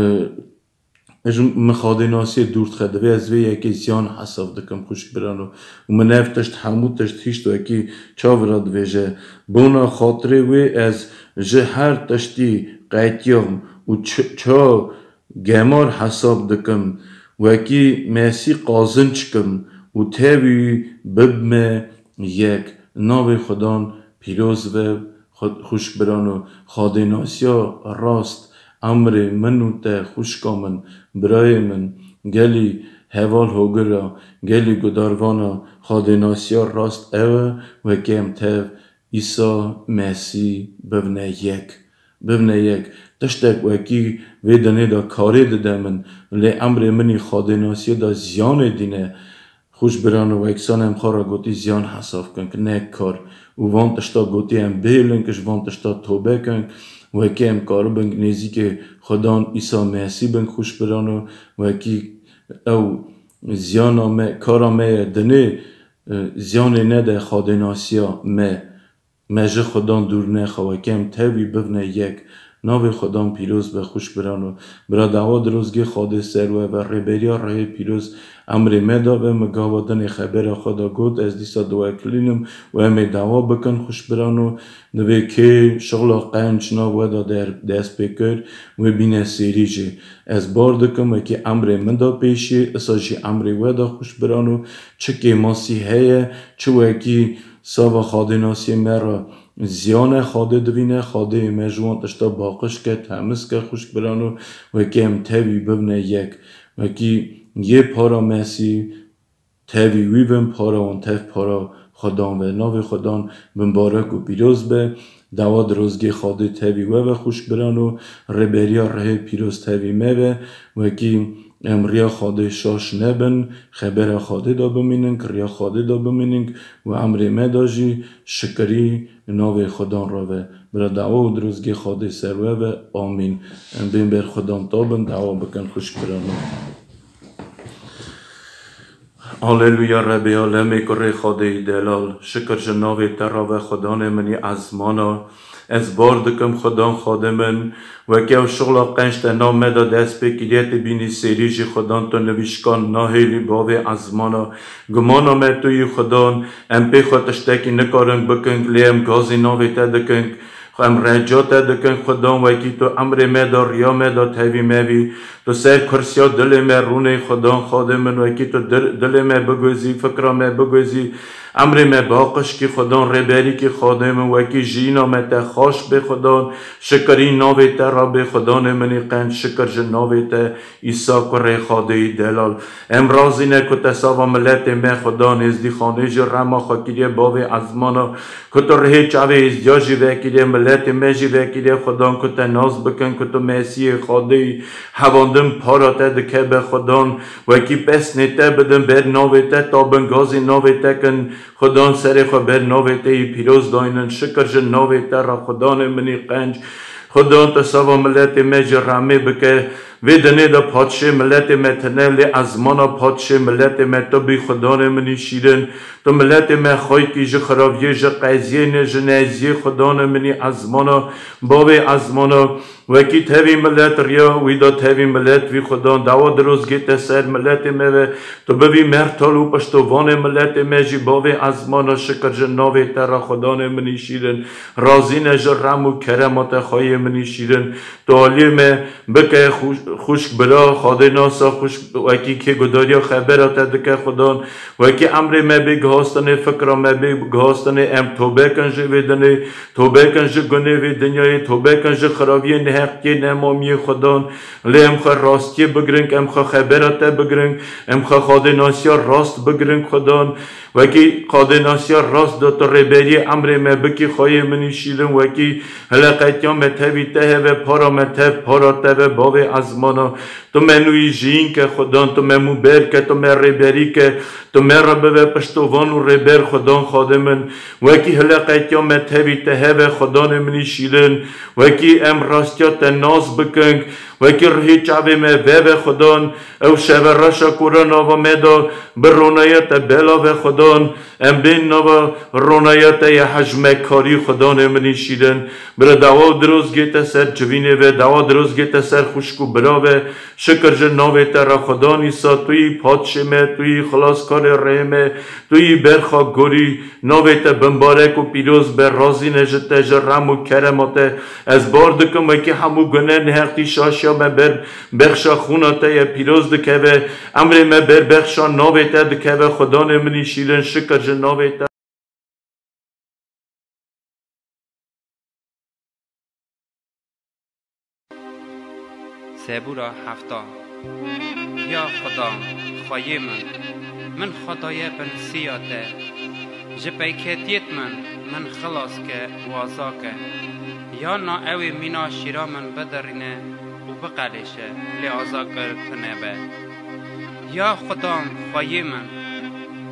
ji min xadênasiyê dûr dixe, divê ez vê yekê ziyan hesab dikim, xwişk birano. Û min ev tişt, hemû tişt hîşt, wekî çavira dibêje: Bona xatirê wê ez ji her tiştî qetiyam û ç-, ça gemar hesab dikim, wekî Mesî qazinç kim û tevî wî bibme yek. Navê Xudan pîroz be, xwe-, xwişk birano. Xadênasiya rast, emrê min û te, xwişka min, birayê min, gelî heval hogir a, gelî gudarvan a, xadênasiya rast ew e, wekî em tev Îsa Mesîh bivne yek. Bivne yek. Tiştek wekî vê dinê de karê dide min, lê emrê min î Xwedênasiyê de ziyanê dîne. Xwişk birano, wek sal em xwe re gotî ziyan hesab kin, ne kar. Û van tişta gotî em bihêlin, ki ji van tişta tobe kin, wekî em karibin nêzîkê Xwedan Îsa Mesîh bin, xwişk birano, wekî ew ziyana me, kara me ye dinê, e, ziyanê nede Xwedênasiya me. Me ji Xudan dûr nexe, weke em tevî bivne yek. Navê Xudan pîroz be, xwişk birano. Bira dawa dirozgê Xwedê ser we ve, rêberiya rehê pîroz emrê me da ve, min gava dinê xebera xwe da got, ez dîsa diwekilînim û em ê dawa bikin, xwişk birano. Divê kê şixla qenc nav we da der-, dest pê kir, wê bîne sêrî jî. Ez bar dikim, wekî emrê min da pêşiyê, isa jî emrê we da, xwişk birano. Çi kêmasî heye, çi wekî sava Xwedênasiyê me re ziyane Xwedê divîne, Xwedê me ji wan tişta baqij ke, temiz ke, xwişk birano, wekî em tevî bibne yek. Wekî yê para Mesî tevî wî bin, para wan tev para Xudan ve. Navê Xudan bimbarek û pîroz be. Dawa dirozgê Xwedê tevî we ve, xwişk birano, rêberiya rehê pîroz tevî me ve. Wekî em riya Xwedê şaş nebin, xebera Xwedê da bimînin, ki riya Xwedê da bimînin û emrê me da jî şikirî navê Xudan ra ve. Bira dawa û dirozgê Xwedê ser we ve. Amîn. Em bên ber Xudan tabin, dawa bikin, xwişk birano. Aleluya Rebê Alemê, kurê Xwedê yî delal. Şikir ji navê te ra ve, Xudanê min î ezmana. Ez bar dikim, Xudan Xwedê min, weke ew şixla qenc te nav me de dest pê kiriye, tu bînî sêrî jî, Xudan, tu nivîşkan nahêlî, bavê ezmana. Gumana me tu yî, Xudan, em pê xwe tiştekî nikarin bikin, lê em gazî navê te dikin. Em reca te dikin, Xudan, wekî tu emrê me de, riya me de, tevî me vî. Tu ser kursiya dilê me rûnê, Xudan, Xwedê min, wekî tu dil-, dilê me bigozî, fikra me bigozî. Emrê me baqij kî, Xudan, rêberî kî, Xwedê min, wekî jiyîna me te xaş bê, Xudan, şikirî navê te ra bê, Xudanê min î qenc, şikir ji navê te, Îsa kurê Xwedê yî delal. Em razî ne ku te sava miletê me, Xudan, êzdîxanê jî rema xwe kiriye, bavê ezmana, ku tu rihê çavê êzdiya jî vekiriye, miletê me jî vekiriye, Xudan, ku te nas bikin, ku tu Mesîhê Xwedê yî, hevandin para te dikeve, Xudan, wekî pesnê te bidin, ber navê te tabin, gazî navê te kin, Xudan, serê xwe ber navê te yî pîroz daynin, şikir ji navê te re, Xudanê min î qenc. Xudan, tu sava miletê me jî remê bike. Vê dinê de padşê miletê me tine, lê ezmana padşê miletê me tu bî, Xudanê min î şîrin. Tu miletê me xweytî ji xiraviyê, ji qeziyê ne, ji neziyê, Xudanê min î ezmana, bavê ezmana. Wekî tevî milet riya wî da, tevî milet vî, Xudan, dawa dirozgê te ser miletê me ve, tu bivî mertal û piştovanê miletê me jî, bavê ezmana, şikir ji navê te re, Xudanê min î şîrin. Razî ne ji rem û kerema te, xweyê min î şîrin. Tu aliyê me bike xûş-, xûşk bira, Xwedê nasa xûşk, wekî kê gudariya xebera te dike, Xudan, wekî emrê me bê gihastinê, fikra me bê gihastinê, em tobe kin ji vê dinê, tobe kin ji gunê vê dinyayê, tobe kin ji xiraviyê, neheqiyê, nemamiyê, Xudan. Lê em xwe rastiyê bigirin, em xwe xebera te bigirin, em xwe xwedênasiya rast bigirin, Xudan. Wekî xwedênasiya rast de tu rêberiyê emrê me bikî, xweyê min î şîrin, wekî hileqetiya me tevî te heve, para me tev para te ve, bavê ezmana. Tu me nûyî jiyîn ke, Xudan, tu me mûber ke, tu me rêberî ke, tu me re bive piştovan û rêber, Xudan, Xwedê min. Wekî hileqetiya me tevî te heve, Xudanê min î şîrin, wekî em rastiya te nas bikin, wekî rihê çavê me veve, Xudan, ew şeve reşa ku re nava me de bi ronaya te bela ve, Xudan, em bên nava ronaya te ya hejmekarî, Xudanê min î şîrin. Bira dawa û dirozgê te ser civînê ve, dawa dirozgê te ser xwişk û bira ve. Şikir ji navê te re, Xudan Îsa, tu yî padşê me, tu yî xilaskarê rê me, tu yî berxa gorî. Navê te bimbarek û pîroz be, razî ne ji te, ji rem û kerema te. Ez bar dikim, wekî hemû gune, neheqî, şaşiya me ber bexşa xûna te ye pîroz dikeve. Emrê me ber bexşa navê te dikeve, Xudanê min î şîrin, şikir ji navê te. Sebûra hefta. Ya Xuda, xweyê min, min xwe daye bin siya te. Ji peyketiyêt min, min xilas ke û aza ke. Ya na ew ê mîna şîra min bidirîne û biqelêşe, lê azakir tu nebe. Ya Xudan, xweyê min,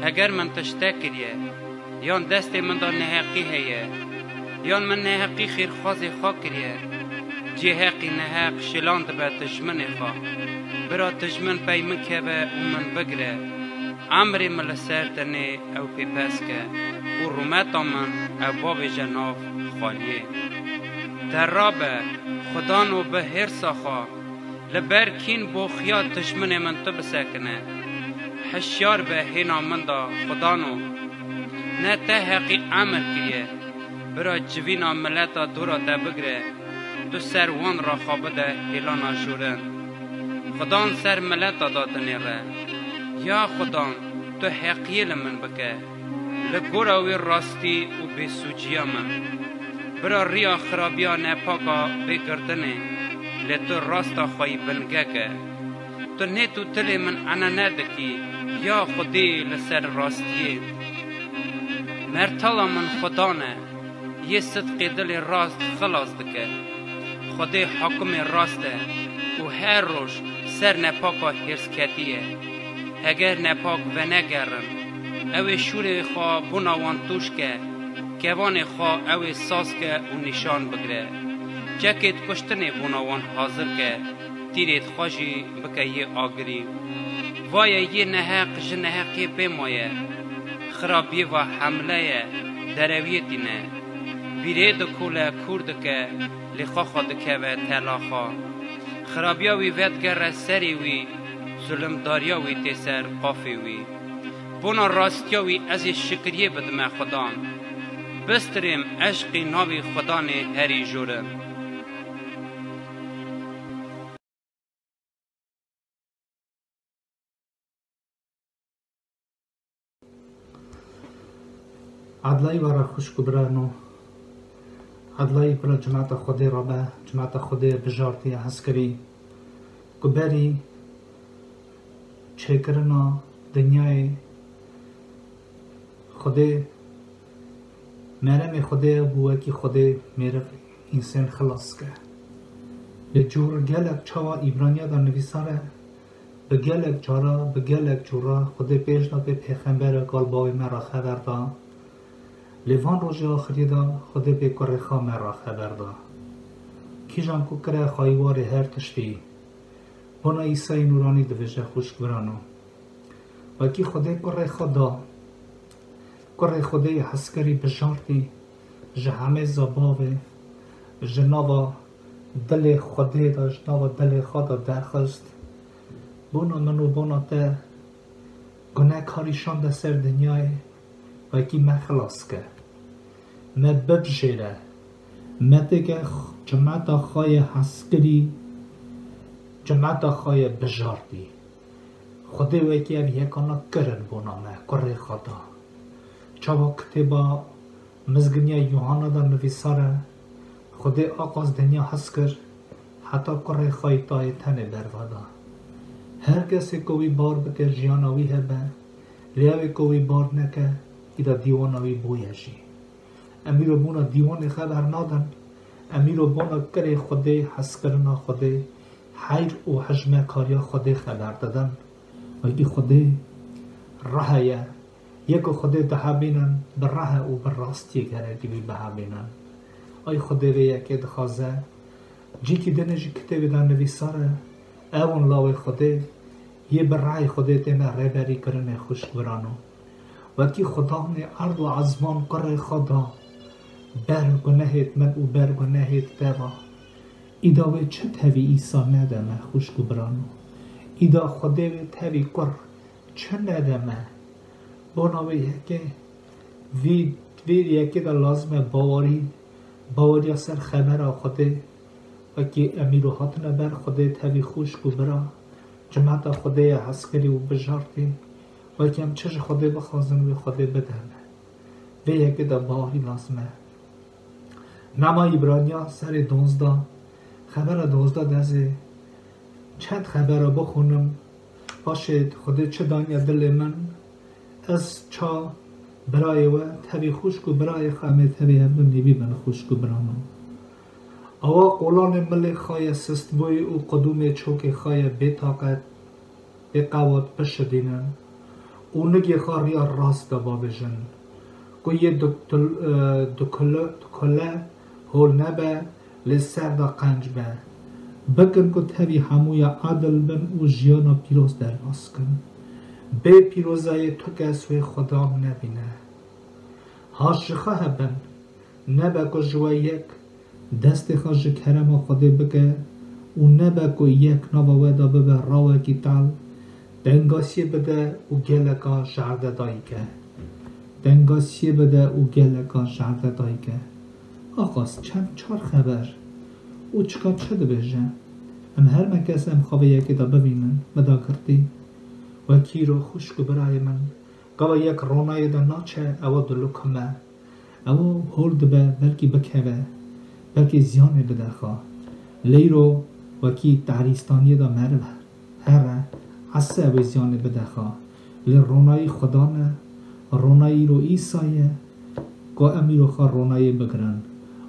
heger min tiştek kiriye, yan destê min de neheqî heye, yan min neheqî xêrxwazê xwe kiriye, cê heqî neheq şilan dibe dijminê xwe. Bira dijmin pey min keve û min bigire. Emrê min li ser tenê ew pêpes ke û rûmeta min ew bavêje nav xaliyê. Te rabe, Xudano bi hêrsa xwe, li ber kîn boxiya dijminê min tu bisekine. Hişyar be hêna min da, Xudano. Ne te heqî emir kiriye, bira civîna mileta dora te bigire, tu ser wan re xwe bide hêlana jorin. Xudan ser mileta da dinêre. Ya Xudan, tu heqiyê li min bike. Li gora wê rastî û bêsûciya min. Bira riya xirabiya nepaka bê girtinê, lê tu rasta xweyî bingek e. Tu nêt û tilê min enene dikî, ya Xwedê li ser rastiyê. Mertala min Xudan e, yê sidqê dilê rast xilas dike. Xwedê hakumê rast e û her roj ser nepaka hêrsketî ye. Heger nepak venegerin, ew ê şûrê xwe bona wan tûj ke, kevanê xwe ew ê saz ke û nîşan bigire. Çekêt kuştinê bona wan hazir ke, tîrêt xwe jî bike yê agirî. Vaye yê neheq ji neheqê bê maye. Xirabiyê va hemle ye, derewiyê tîne. Bîrê dikole, kûr dike, lê xwe xwe dikeve tela xwe. Xirabiya wî vedigere serê wî, zulimdariya wî tê ser qafê wî. Bona rastiya wî ez ê şikriyê bidime Xudan. Bistirêm eşqî navî Xudanê herî jorin. Edlayî were xwişk û birano. Edlayî pira cimata Xwedê rabe, cimata Xwedê bijartiye hezkirî. Ku berî çêkirina dinyayê Xwedê, meremê Xwedê bû wekî Xwedê mêriv însan xilas ke. Li cûr gelek çawa Îbraniya de nivîsar e, bi gelek cara, bi gelek cûra Xwedê pêş de pê pêxembera kal bavê me re xeber da. Lê van rojê axiriyê de Xwedê pê kurê xwe me re xeber da. Kîjan ku kire xayîwarê her tiştî. Bona Îsayê Nûranî dibêje xwişk birano. Wekî Xwedê kurê xwe da. Kurê Xwedê yê hezkirî bijartî ji hemê zebavê, ji nava dilê Xwedê de, ji nava dilê xwe de derxist. Bona min û bona te gunekarî şande ser dinyayê, wekî me xilas ke. Me bibijêre. Me têke x-, cimeta xwe yê hezkirî, cimeta xwe yê bijartî. Xwedê wekî ev yekana kirin bona me, kurê xwe da. Çawa kitêba Mizginiya Yuhanna de nivîsar e, Xwedê aqas dinya hez kir, heta kurê xwe yê tayê tenê berve da. Her kesê ku wî bar bike jiyana wî hebe, lê ew ê ku wî bar neke, îda dîwana wî bûye jî. Em îro bona dîwanê xeber nadin, em îro bona kirê Xwedê, hezkirina Xwedê, heyr û hijmekariya Xwedê xeber didin. Wekî Xwedê rehe ye, yê ku Xwedê dihebînin, bi rehe û bi rastiyê gerek wî bihebînin. Ay Xwedê vê yekê dixwaze, cîkî dinê jî kitêbê de nivîsar e, ew in lawê Xwedê, yê bi rehê Xwedê têne rêberîkirinê xwişk birano. Wekî Xudanê erd û ezman kurê xwe da, ber gunehêt min û ber gunehêt te va. Îda wê çi tevî Îsa nede me, xwişk û birano? Îda Xwedê wê tevî kur çi nede me? Bona wê yekê, vî, vî yekê de lazim e bawerî, baweriya ser xebera Xwedê. Wekî em îro hatine ber Xwedê tevî xwişk û bira, cimata Xwedê ye hezkirî û bijartî. Wekî em çi ji Xwedê bixwazin, wê Xwedê bide me. Vê yekê de bawerî lazim e. Nama Îbraniya serê donzda, xebera donzda de ez ê çend xebera bixwînim, paşê Xwedê çi daniye dilê min, ez ça Birayê we tevî xwişk û birayê xwe em ê tevî hevdû nîvî bin xwişk û birano. Awa qolanê milê xwe ye sistbûyî û qudûmê çokê xwe ye bê taqet, bê qewat bişidînin û nigê xwe riya rast de bavêjin. Ku yê duktul-, e, dukule, dukule hol nebe, lê ser de qenc be. Bikin ku tevî hemûya edil bin û jiyana pîroz derbas kin. Bê pîrozayê tu kes wê Xudan nebîne. Haş ji xwe hebin, nebe ku ji we yek destê xwe ji kerema Xwedê bike û nebe ku yek nava we de bibe rawekî tal, tengasiyê bide û geleka jerde dayike. Tengasiyê bide û geleka jerde dayike. Axas çend çar xeber û çika çi dibêje? Em her me kes em xwe vê yekê de bibînin, bi dagirtî. Wekî îro xwişk û birayê min, gava yek ronayê de naçe, ewa dilukim e. Ewa hol dibe, belkî bikeve, belkî ziyanê bide xwe. Lê îro wekî tarîstaniyê de meriv here, ese wê ziyanê bide xwe. Lê ronayî Xudan e, ronayî îro Îsa ye, ku em îro xwe ronayê bigirin.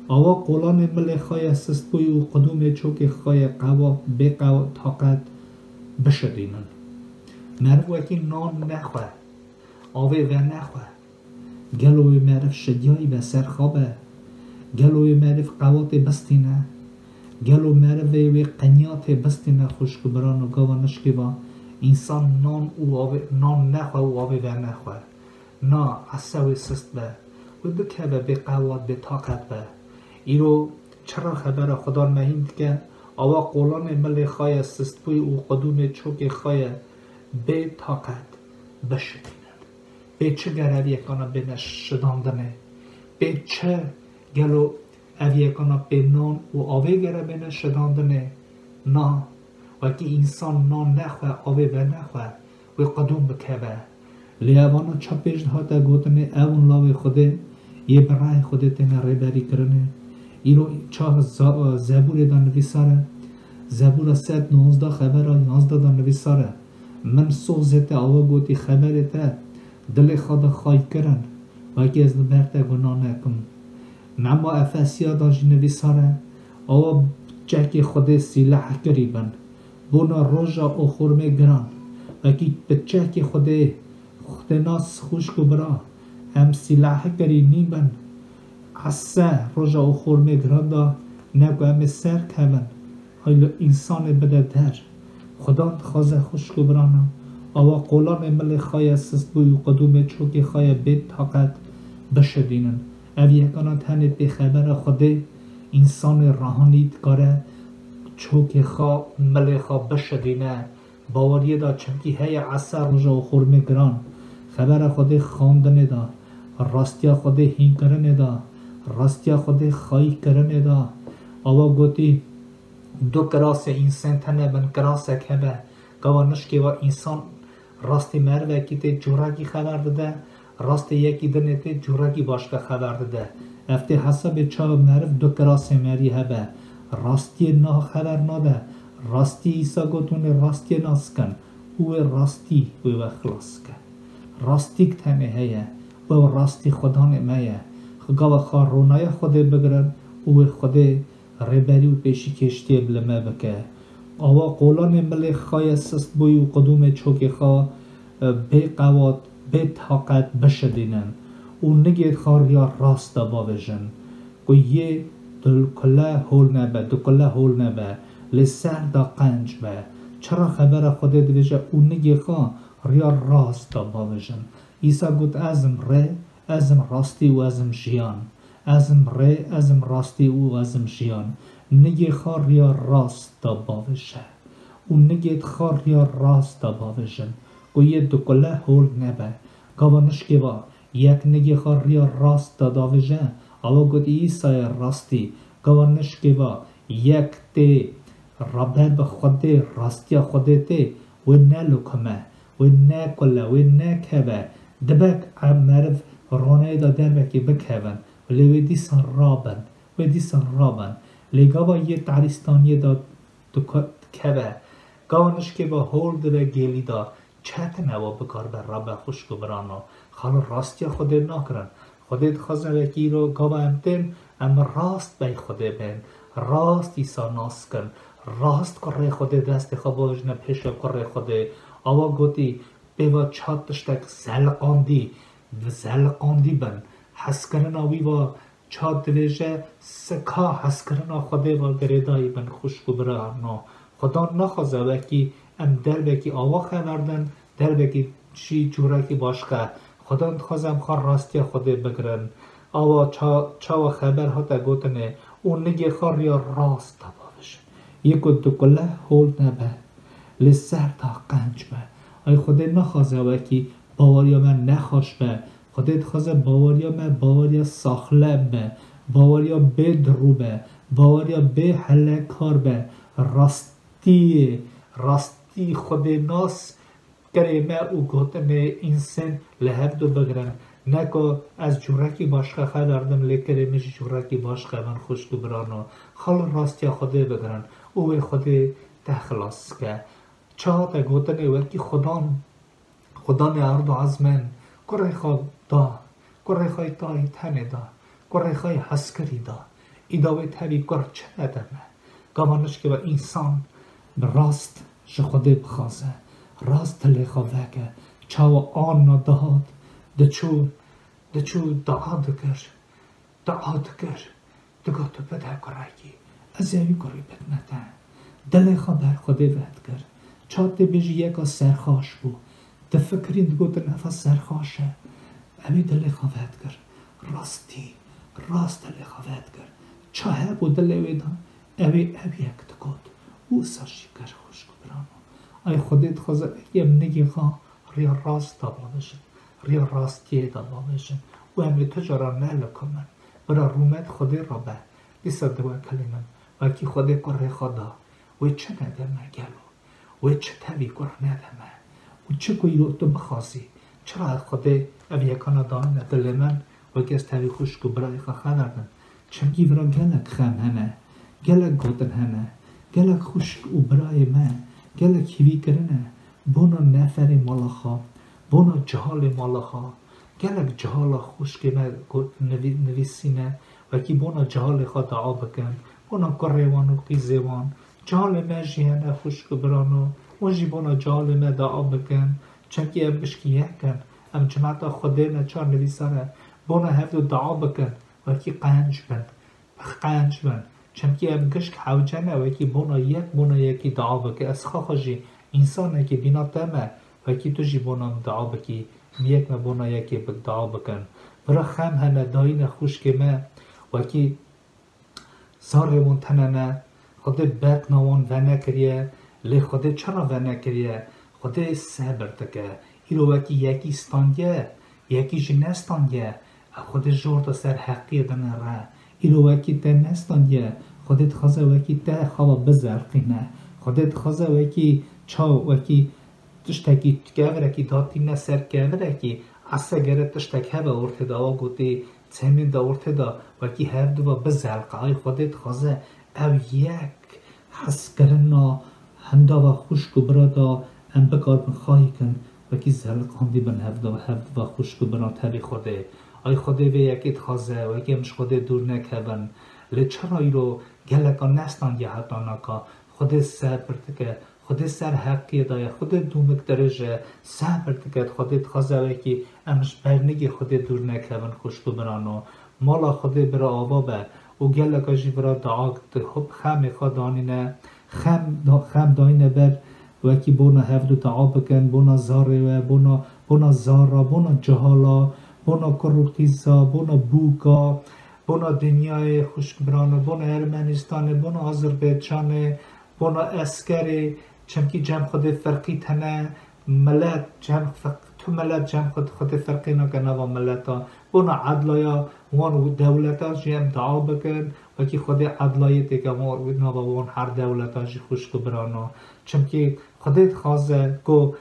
Awa qolanê milê xwe ye sistbûyî û qudûmê çokê xwe ye qewa, bê qewa taqet bişidînin. Meriv wekî nan nexwe, avê venexwe. Gelo wê meriv şidiyayî be, serxa be? Gelo wê meriv qewatê bistîne? Gelo merivê wê qenyatê bistîne xwişk û birano, gava nişkê va însan nan û avê, nan nexwe û avê venexwe? Na, ese wê sist be. Wê bikeve bê qewat, bê taqet be. Îro çira xebera Xudan me hîn dike, awa qolanê milê xwe ye sistbûyî û qudûmê çokê xwe ye bê taqet bişitînin. Pê çi ger ev yekana bêne şidandinê? Pê çi gelo ev yekana pê nan û avê gere bêne şidandinê? Na, wekî însan nan nexwe, avê venexwe, wê qedûm bikeve. Lê evana ça pêş dihate gotinê, ew in lawê Xwedê, yê bi rayê Xwedê têne rêberî kirinê. Îro ça za-, Zebûrê de nivîsar e, Zebûra sed nozde xebera yanzde de nivîsar e. Min sozê te awa gotî, xeberê te dilê xwe de xay kirin, wekî ez li ber te gunah nekim. Nema Efesiya de jî nivîsar e, awa çekê Xwedê sîleh kirî bin. Bona roja û xurmê giran, wekî bi çekê Xwedê, Xwedê nas xwişk û bira, em sîleh kirî nîbin. Ese roja û xormê giran de ne ku em ê ser kevin, ay li însanê bide der. Xudan dixwaze xwişk û birana, awa qolanê milê xwe ye sistbûyî û qedûmê çokê xwe ye bê taqet bişidînin. Ev yekana tenê pê xebera Xwedê însanê rehanî dikare çokê xwe, milê xwe bişidîne. Baweriyê de çimkî heye ese roja û xormê giran, xebera Xwedê xandinê de, rastiya Xwedê hînkirinê de, rastiya Xwedê xayîkirinê de. Awa gotî, du kirasê însan tene bin kirasek hebe. Gava nişkê ve însan rastî merivekî tê curekî xeber dide, rastê yekî dinê tê curekî başka xeber dide. Ev tê hesabê çawa meriv du kirasê merî hebe. Rastiyê na xeber nade. Rastî Îsa got, hûn ê rastiyê nas kin û wê rastî wê we xilas ke. Rastîk tenê heye, ew rastî Xudanê me ye. Gava xwe ronaya Xwedê bigirin û wê Xwedê rêberî û pêşîkêştiyê bi li me bike. Awa qolanê milê xwe ye sistbûyî û qudûmê çokê xwe, e, bê qewat, bê taqet bişidînin û nigê xwe riya rast de bavêjin. Ku yê dukule hol nebe, dukule hol nebe, lê ser de qenc be. Çira xebera Xwedê dibêje û nigê xwe riya rast de bavêjin. Îsa got, ez im rê, ez im rastî û ez im jiyan. Ez im rê, ez im rastî û ez im jiyan. Nigê xwe riya rast de bavêje. Û nigê xwe riya rast de bavêjin. Ku yê dukule hol nebe. Gava nişkê va, yek nigê xwe riya rast de davêje, awa got, Îsa ye rastî. Gava nişkê va, yek tê raber bi Xwedê, rastiya Xwedê tê, wê nelukime, wê nekule, wê nekeve. Dibe em meriv ronayê de dervekê bikevin, lê wê dîsan rabin, wê dîsan rabin. Lê gava yê tarîstaniyê de dike-, dikeve. Gava nişkê ve hol dibe gêlî de, çetin e we bikaribe rabe xwişk û birano. Xalo rastiya Xwedê nakirin. Xwedê dixwaze wekî îro gava em tên, em rast bey Xwedê bên. Rast Îsa nas kin. Rast kurê Xwedê destê xwe bavêjine pêşa kurê Xwedê. Awa gotî, pê va ça tiştek zeliqandî, bi zeliqandî bin. Hezkirina wî va ça divêje, sika hezkirina Xwedê va girêdayî bin xwişk û birayano. Xudan naxwaze wekî em derbekî awa xeverdin, derbekî jî cûrekî başqe. Xudan dixwaze em xwe rastiya Xwedê bigirin. Awa ça-, çawa xeber hate gotinê û nigê xwe riya rast de bavêjin. Yê ku dikule hol nebe, lê ser da qenc be. Ay Xwedê naxwaze wekî baweriya me nexweş be. Xwedê dixwaze baweriya me baweriya saxlem be. Baweriya bê dirû be. Baweriya bê helekar be. Rastiyê, rastî Xwedê nas Kerê me û gotinê însan li hevdu bigirin. Ne ku ez cûrekî başqe xeverdim, lê kerê min jî cûrekî başqe bin xwişk û birano. Xalo rastiya Xwedê bigirin û wê Xwedê te xilas ke. Çi hate gotinê wekî Xudan, Xudanê erd û ezmên kurê xwe da, kurê xwe yê tayî tenê da, kurê xwe yê hezkirî da. Îda wê tevî kur çi nedeme? Gava nişkê ve însan bi rast ji Xwedê bixwaze, rast dilê xwe veke. Çawa anna dihat, diçû, diçû dua dikir, dua dikir. Digot, tu bide kurekî, ez ê wî kurî bidime te. Dilê xwe ber Xwedê vedikir. Ça tê bêjî yeka serxaş bû. Difikirîn, digotin, eva serxaş e. Ew ê dilê xwe vedikir. Rastî, rast dilê xwe vedikir. Ça hebû dilê wê de, ew ê ew yek digot. Û wisa jî kir xwişk û birano. Ay Xwedê dixwaze em nigê xwe riya rast de bavêjin. Riya rastiyê de bavêjin. Û em ê tu cara nelikumin. Bira rûmet Xwedê re be. Dîsa diwekilînin. Wekî Xwedê kurê xwe da. Wê çi nede me gelo? Wê çi tevî kur nede me? Û çi ku îro tu bixwazî? Çira Xwedê ev yekana danîne dilê min, wekî ez tevî xwişk û birayê xwe xeverdim? Çimkî vira gelek xem hene, gelek gotin hene, gelek xwişk û birayê me, gelek hîvî kirine, bona neferê mala xwe, bona cihalê mala xwe, gelek cihala xwişkê me got, nivî-, nivîsîne, wekî bona cihalê xwe dua bikin, bona kurê wan û qîzê wan. Cihalê me jî hene xwişk û birano, wan jî bona cihalê me dua bikin. Çimkî em gişkî yek in, em cimeta Xwedê ne, çar nivîsar e. Bona hevdu dua bikin, wekî qenc bin. Qenc bin. Çimkî em gişk hewce ne, wekî bona yek, bona yekî dua bike. Ez xwe xwe jî însanekî bîna te me, wekî tu jî bona min dua bikî. Em yek me bona yekê bi dua bikin. Vira xem hene dayîne xwişkê me, wekî zarê wan tenene, Xwedê betna wan venekiriye, lê Xwedê çira venekiriye? Xwedê sebir dike. Îro wekî yekî standiye, yekî jî nestandiye. Ev Xwedê jor da ser heqiyê dinêre. Îro wekî te nestandiye. Xwedê dixwaze wekî te xwe ve bizelqîne. Xwedê dixwaze wekî çaw, wekî tiştekî kevirekî datîne ser kevirekî. Ese gere tiştek hebe ortê de, awa gotî, çemên de ortê de, wekî hevdu ve bizelqe. Ay Xwedê dixwaze ev yek hezkirina hindava xwişk û bira de em bikaribin xahî kin, wekî zeliqandî bin hevdu, hevdu ve xwişk û bira tevî Xwedê. Ay Xwedê vê yekê dixwaze, wekî em ji Xwedê dûr nekevin. Lê çira îro geleka nestandiye heta naka? Xwedê sebir dike, Xwedê ser heqiyê de ye, Xwedê dûmik dirêj e, sebir dike, Xwedê dixwaze wekî em ji bernigê Xwedê dûr nekevin, xwişk û birano. Mala Xwedê bira ava be û geleka jî vira dua dike, hop xemê xwe danîne, xem da-, xem dayîne ber, wekî bona hevdu dua bikin, bona zarê we, bona, bona zara, bona cihala, bona kur û qîza, bona bûka, bona dinyayê, xwişk birano, bona Ermenistanê, bona Azerbaycanê, bona eskerê, çimkî cem Xwedê ferqî tene, milet cem fe-, tu milet cem Xwed-, Xwedê ferqî nake nava mileta. Bona edlaya wan û dewleta jî em dua bikin, wekî Xwedê edlayê têke wan, nava wan her dewleta jî xwişk û birano. Çimkî Xwedê dixwaze ku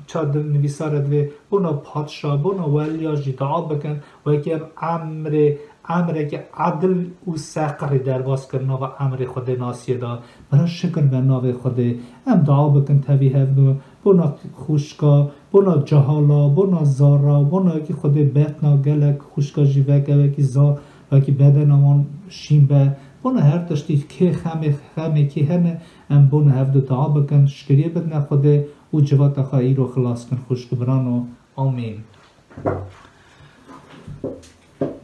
ça di nivîsare divê bona padşa, bona weliya jî dua bikin, wekî em emrê, emrekî edil û seqirî derbas kir nava emrê Xwedê nasiyê de. Bira şikir be navê Xwedê. Em dua bikin tevî hevdu, bona xwişka, bona cehala, bona zara, bona wekî Xwedê betna gelek xwişka jî veke wekî zar, wekî bedena wan şîn be. Bona her tiştî kê xemê, xemê kê hene, em bona hevdu dua bikin, şikiriyê bidine Xwedê û civata xwe îro xilas kin xwişk û birano. Amîn.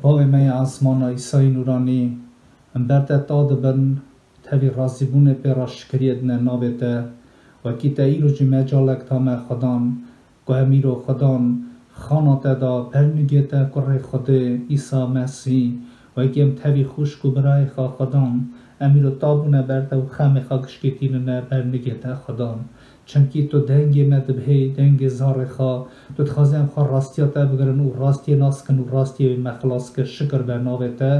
Bavê me yê esmana, Îsayê Nûranî, em ber te ta dibin, tevî razîbûnê pê re şikiriyê dine navê te. Wekî te îro jî mecalek da me Xudan, ku em îro Xudan xana te da bernigê te kurê Xwedê Îsa Mesî. Wekî em tevî xwişk û birayê xwe Xudan, em îro ta bûne ber te û xemê xwe gişkê tînine bernigê te Xudan. Çimkî tu dengê me dibihê, dengê zarê xwe. Tu dixwazî em xwe rastiya te bigirin û rastiyê nas kin û rastiyê wê me xilas kir. Şikir be navê te.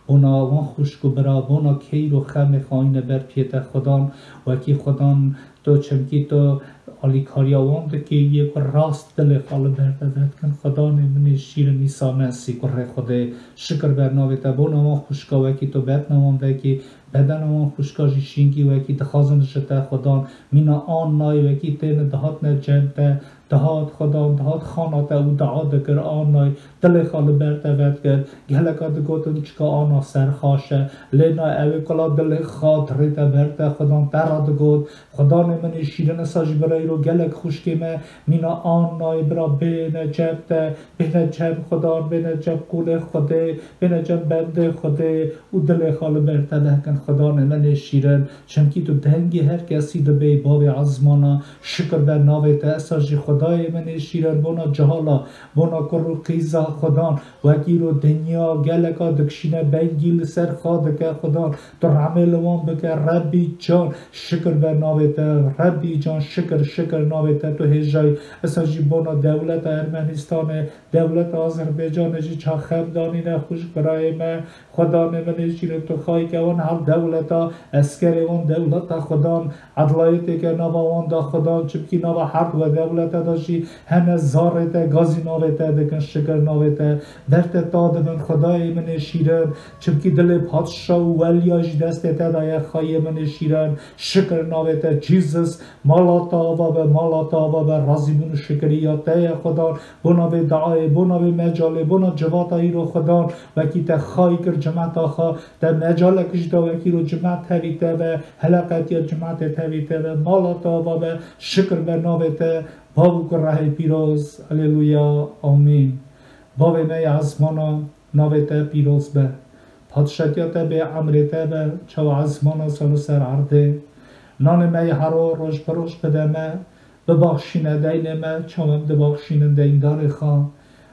Bona wan xwişk û bira, bona keyr û xemê xwe ayne ber piyê te Xudan. Wekî Xudan tu, çimkî tu alîkariya wan dikî, yê ku rast dilê xwe li ber te vedikin. Xudanê min ê şîrin Îsa Mesî kurê Xwedê. Şikir be navê te. Bona wan xwişka wekî tu betna wan vekî, bedena wan xwişka jî şîngî wekî dixwazin ji te Xudan. Mîna an nayê wekî têne dihatne cem te, dihat Xudan, dihat xana te û dua dikir an nayê. Dilê xwe li ber te vedikir. Geleka digotin çika ana ser xaş e. Lê na ew ê kula dilê xwe dirê te ber te Xudan te re digot. Xudanê min ê şîrin, esa jî bira îro gelek xwişkê me mîna an nayê bira bêne cem te, bêne cem Xudan, bêne cem qûlê Xwedê, bêne cem bendê Xwedê û dilê xwe li ber te vekin. Xudanê min ê şîrin, çimkî tu dengê her kesî dibê, bavê ezmana, şikir be navê te. Esa jî Xwedayê min ê şîrin, bona cihala, bona kur û qîza Xudan, wekî îro dinya geleka dikişîne bengî li ser xwe dike Xudan. Tu rehmê li wan bike, Rebbî can, şikir be navê te, Rebbî can, şikir, şikir navê te, tu hêjayî. Esa jî bona dewleta Ermenîstanê, dewleta Azerbaycanê jî ça xem danîne xwişk birayê me. Xudanê min ê şîrin, tu xayî ke wan hel dewleta, eskerê wan dewleta Xudan, edlayetê ke nava wan da Xudan, çimkî nava her du dewlete de jî hene zarê te, gazî navê te dikin, şikir navê te. Ber te ta dibin Xwedayê min ê şîrin, çimkî dilê padşa û weliya jî destê te de ye, xayê min ê şîrin, şikir navê te, Jesus. Mala te ava be, mala te ava be, razîbûn û şikiriya te ye Xudan, bona vê duayê, bona vê mecalê, bona civata îro Xudan, wekî te xayî kir cimeta xwe, te mecalek jî da wekî îro cimet tevî te be, heleqetiya cimetê tevî te be, mala te ava be, şikir be navê te, Bav û Kurehê pîroz. Aleluya. Amîn. Bavê me yê ezmana, navê te pîroz be. Padşatiya te bê, emrê te be, çawa ezmana salo ser erdê. Nanê me yê hero roj bi roj bide me, bibaxşîne deynê me, çawa em dibaxşînin deyndarê xwe.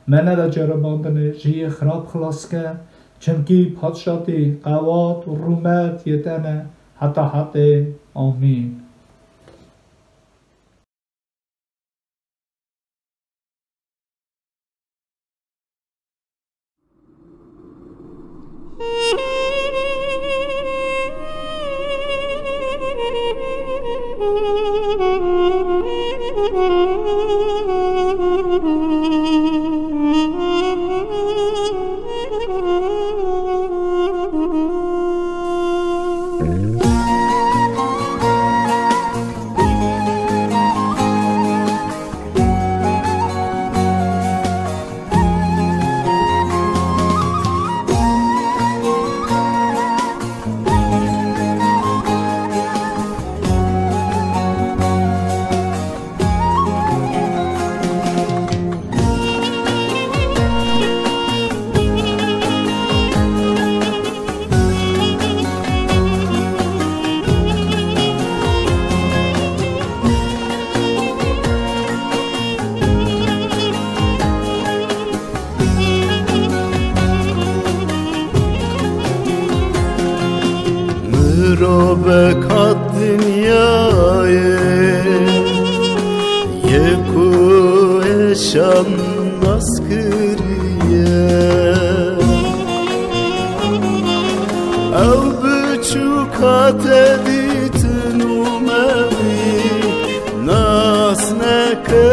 Me nede ceribandinê, ji yê xirab xilas ke, çimkî padşatî, qewat û rûmet yê te ne, heta hetê. Amîn. Mirovek hat dinyayê, yê ku êşan nas kiriye. Ew biçûka te dîtin û me wî nas neke.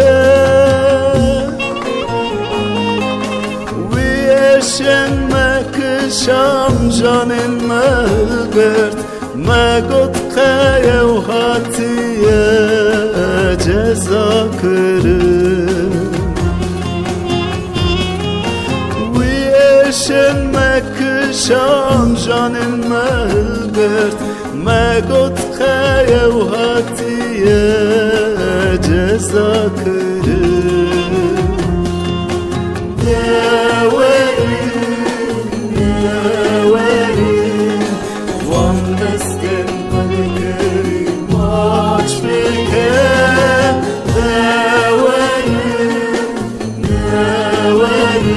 Wî êşên me kişand, canên me girt, me got qey ew hatiye ceza kirin. Wî êşên me kişand, janên me hilgirt, me got qey ew hatiye ceza kirin. Newerin, newerin, wan destên qulkirî maç bike. Newerin, newerin,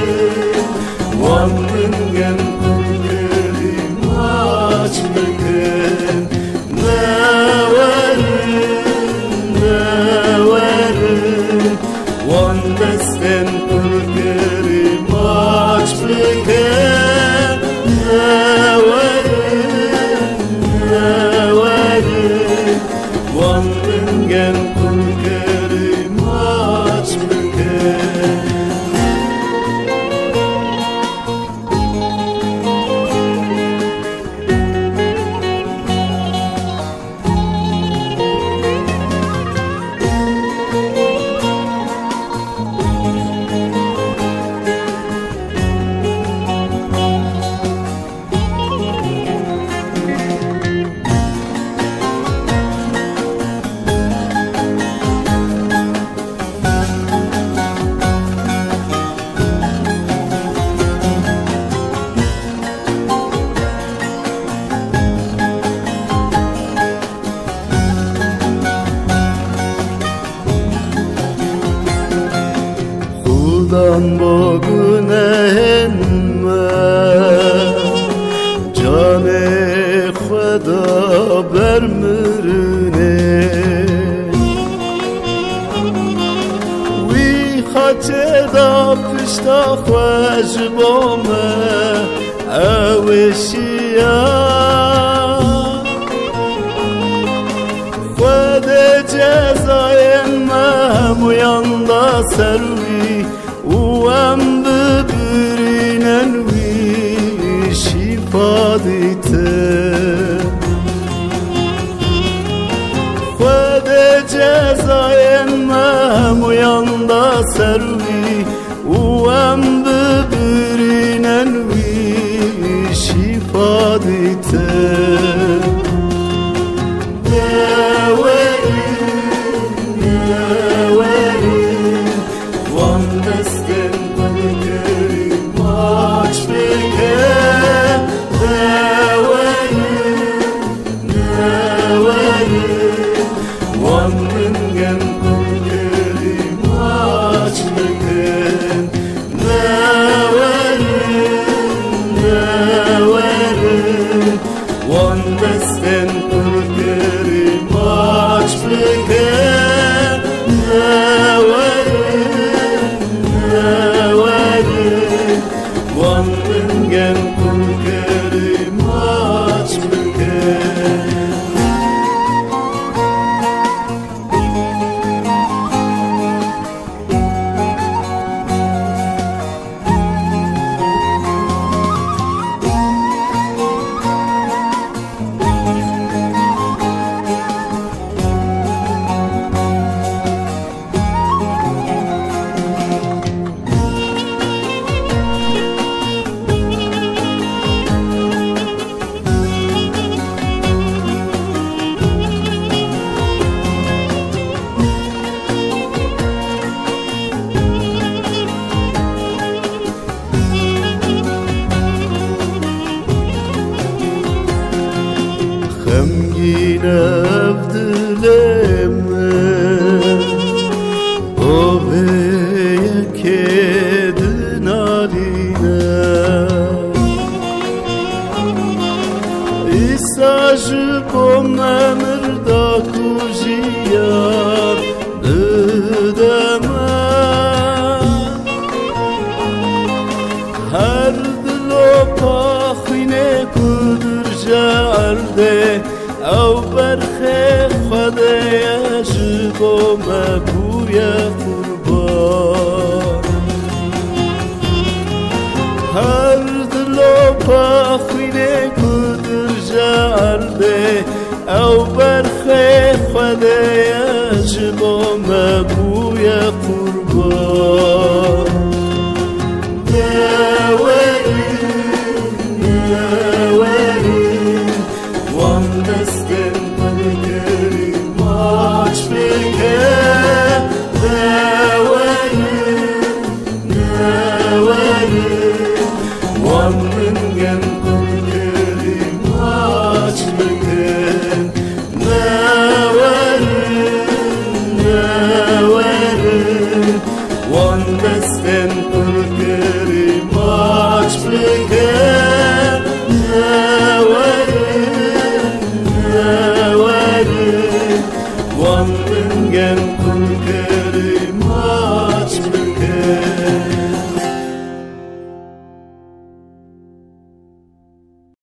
wan dingên qulkirî maç bikin. Newerin, newerin, wan destên qulkirî maç bikin. Newerin, newerin, wan dingên qulkirî maç bikin. Xudan bo gunehên me canê xwe da ber mirinê. Wî xaçê da pişta xwe ji bo me, ew êşiya. Xwedê cezayên me hemûyan da ser wî û em bibirînin wî şîfa dîtin. Xwedê cezayên me hemûyan da ser wî û em bibirînin wî şîfa dîtin. Newerin, newerin, wan destên qulkirî maç bike. Newerin, newerin, wan dingên qulkirî maç bikin. Newerin, newerin, wan destên qulkirî maç bikin. Newerin, newerin, wan dingên qulkirî maç bikin. Xemgîn ev dilê min, ovê yekê dinalîne. Îsa ji bo me mirda ku jiyan bide me. Her dilopa xwînê ku dirje erdê, ew berxê Xwedê ye, ji bo me bûye qurban. Her dilopa xwînê ku dirje erdê, ew berxê Xwedê ye, ji bo Qurban. Dewerin, dewerin, wan destên qulkirî maç bike. Dewerin, dewerin, wan dingên qulkirî maç bike. Newerin, newerin, wan destên qulkirî maç bike. Newerin, newerin, wan dingên qulkirî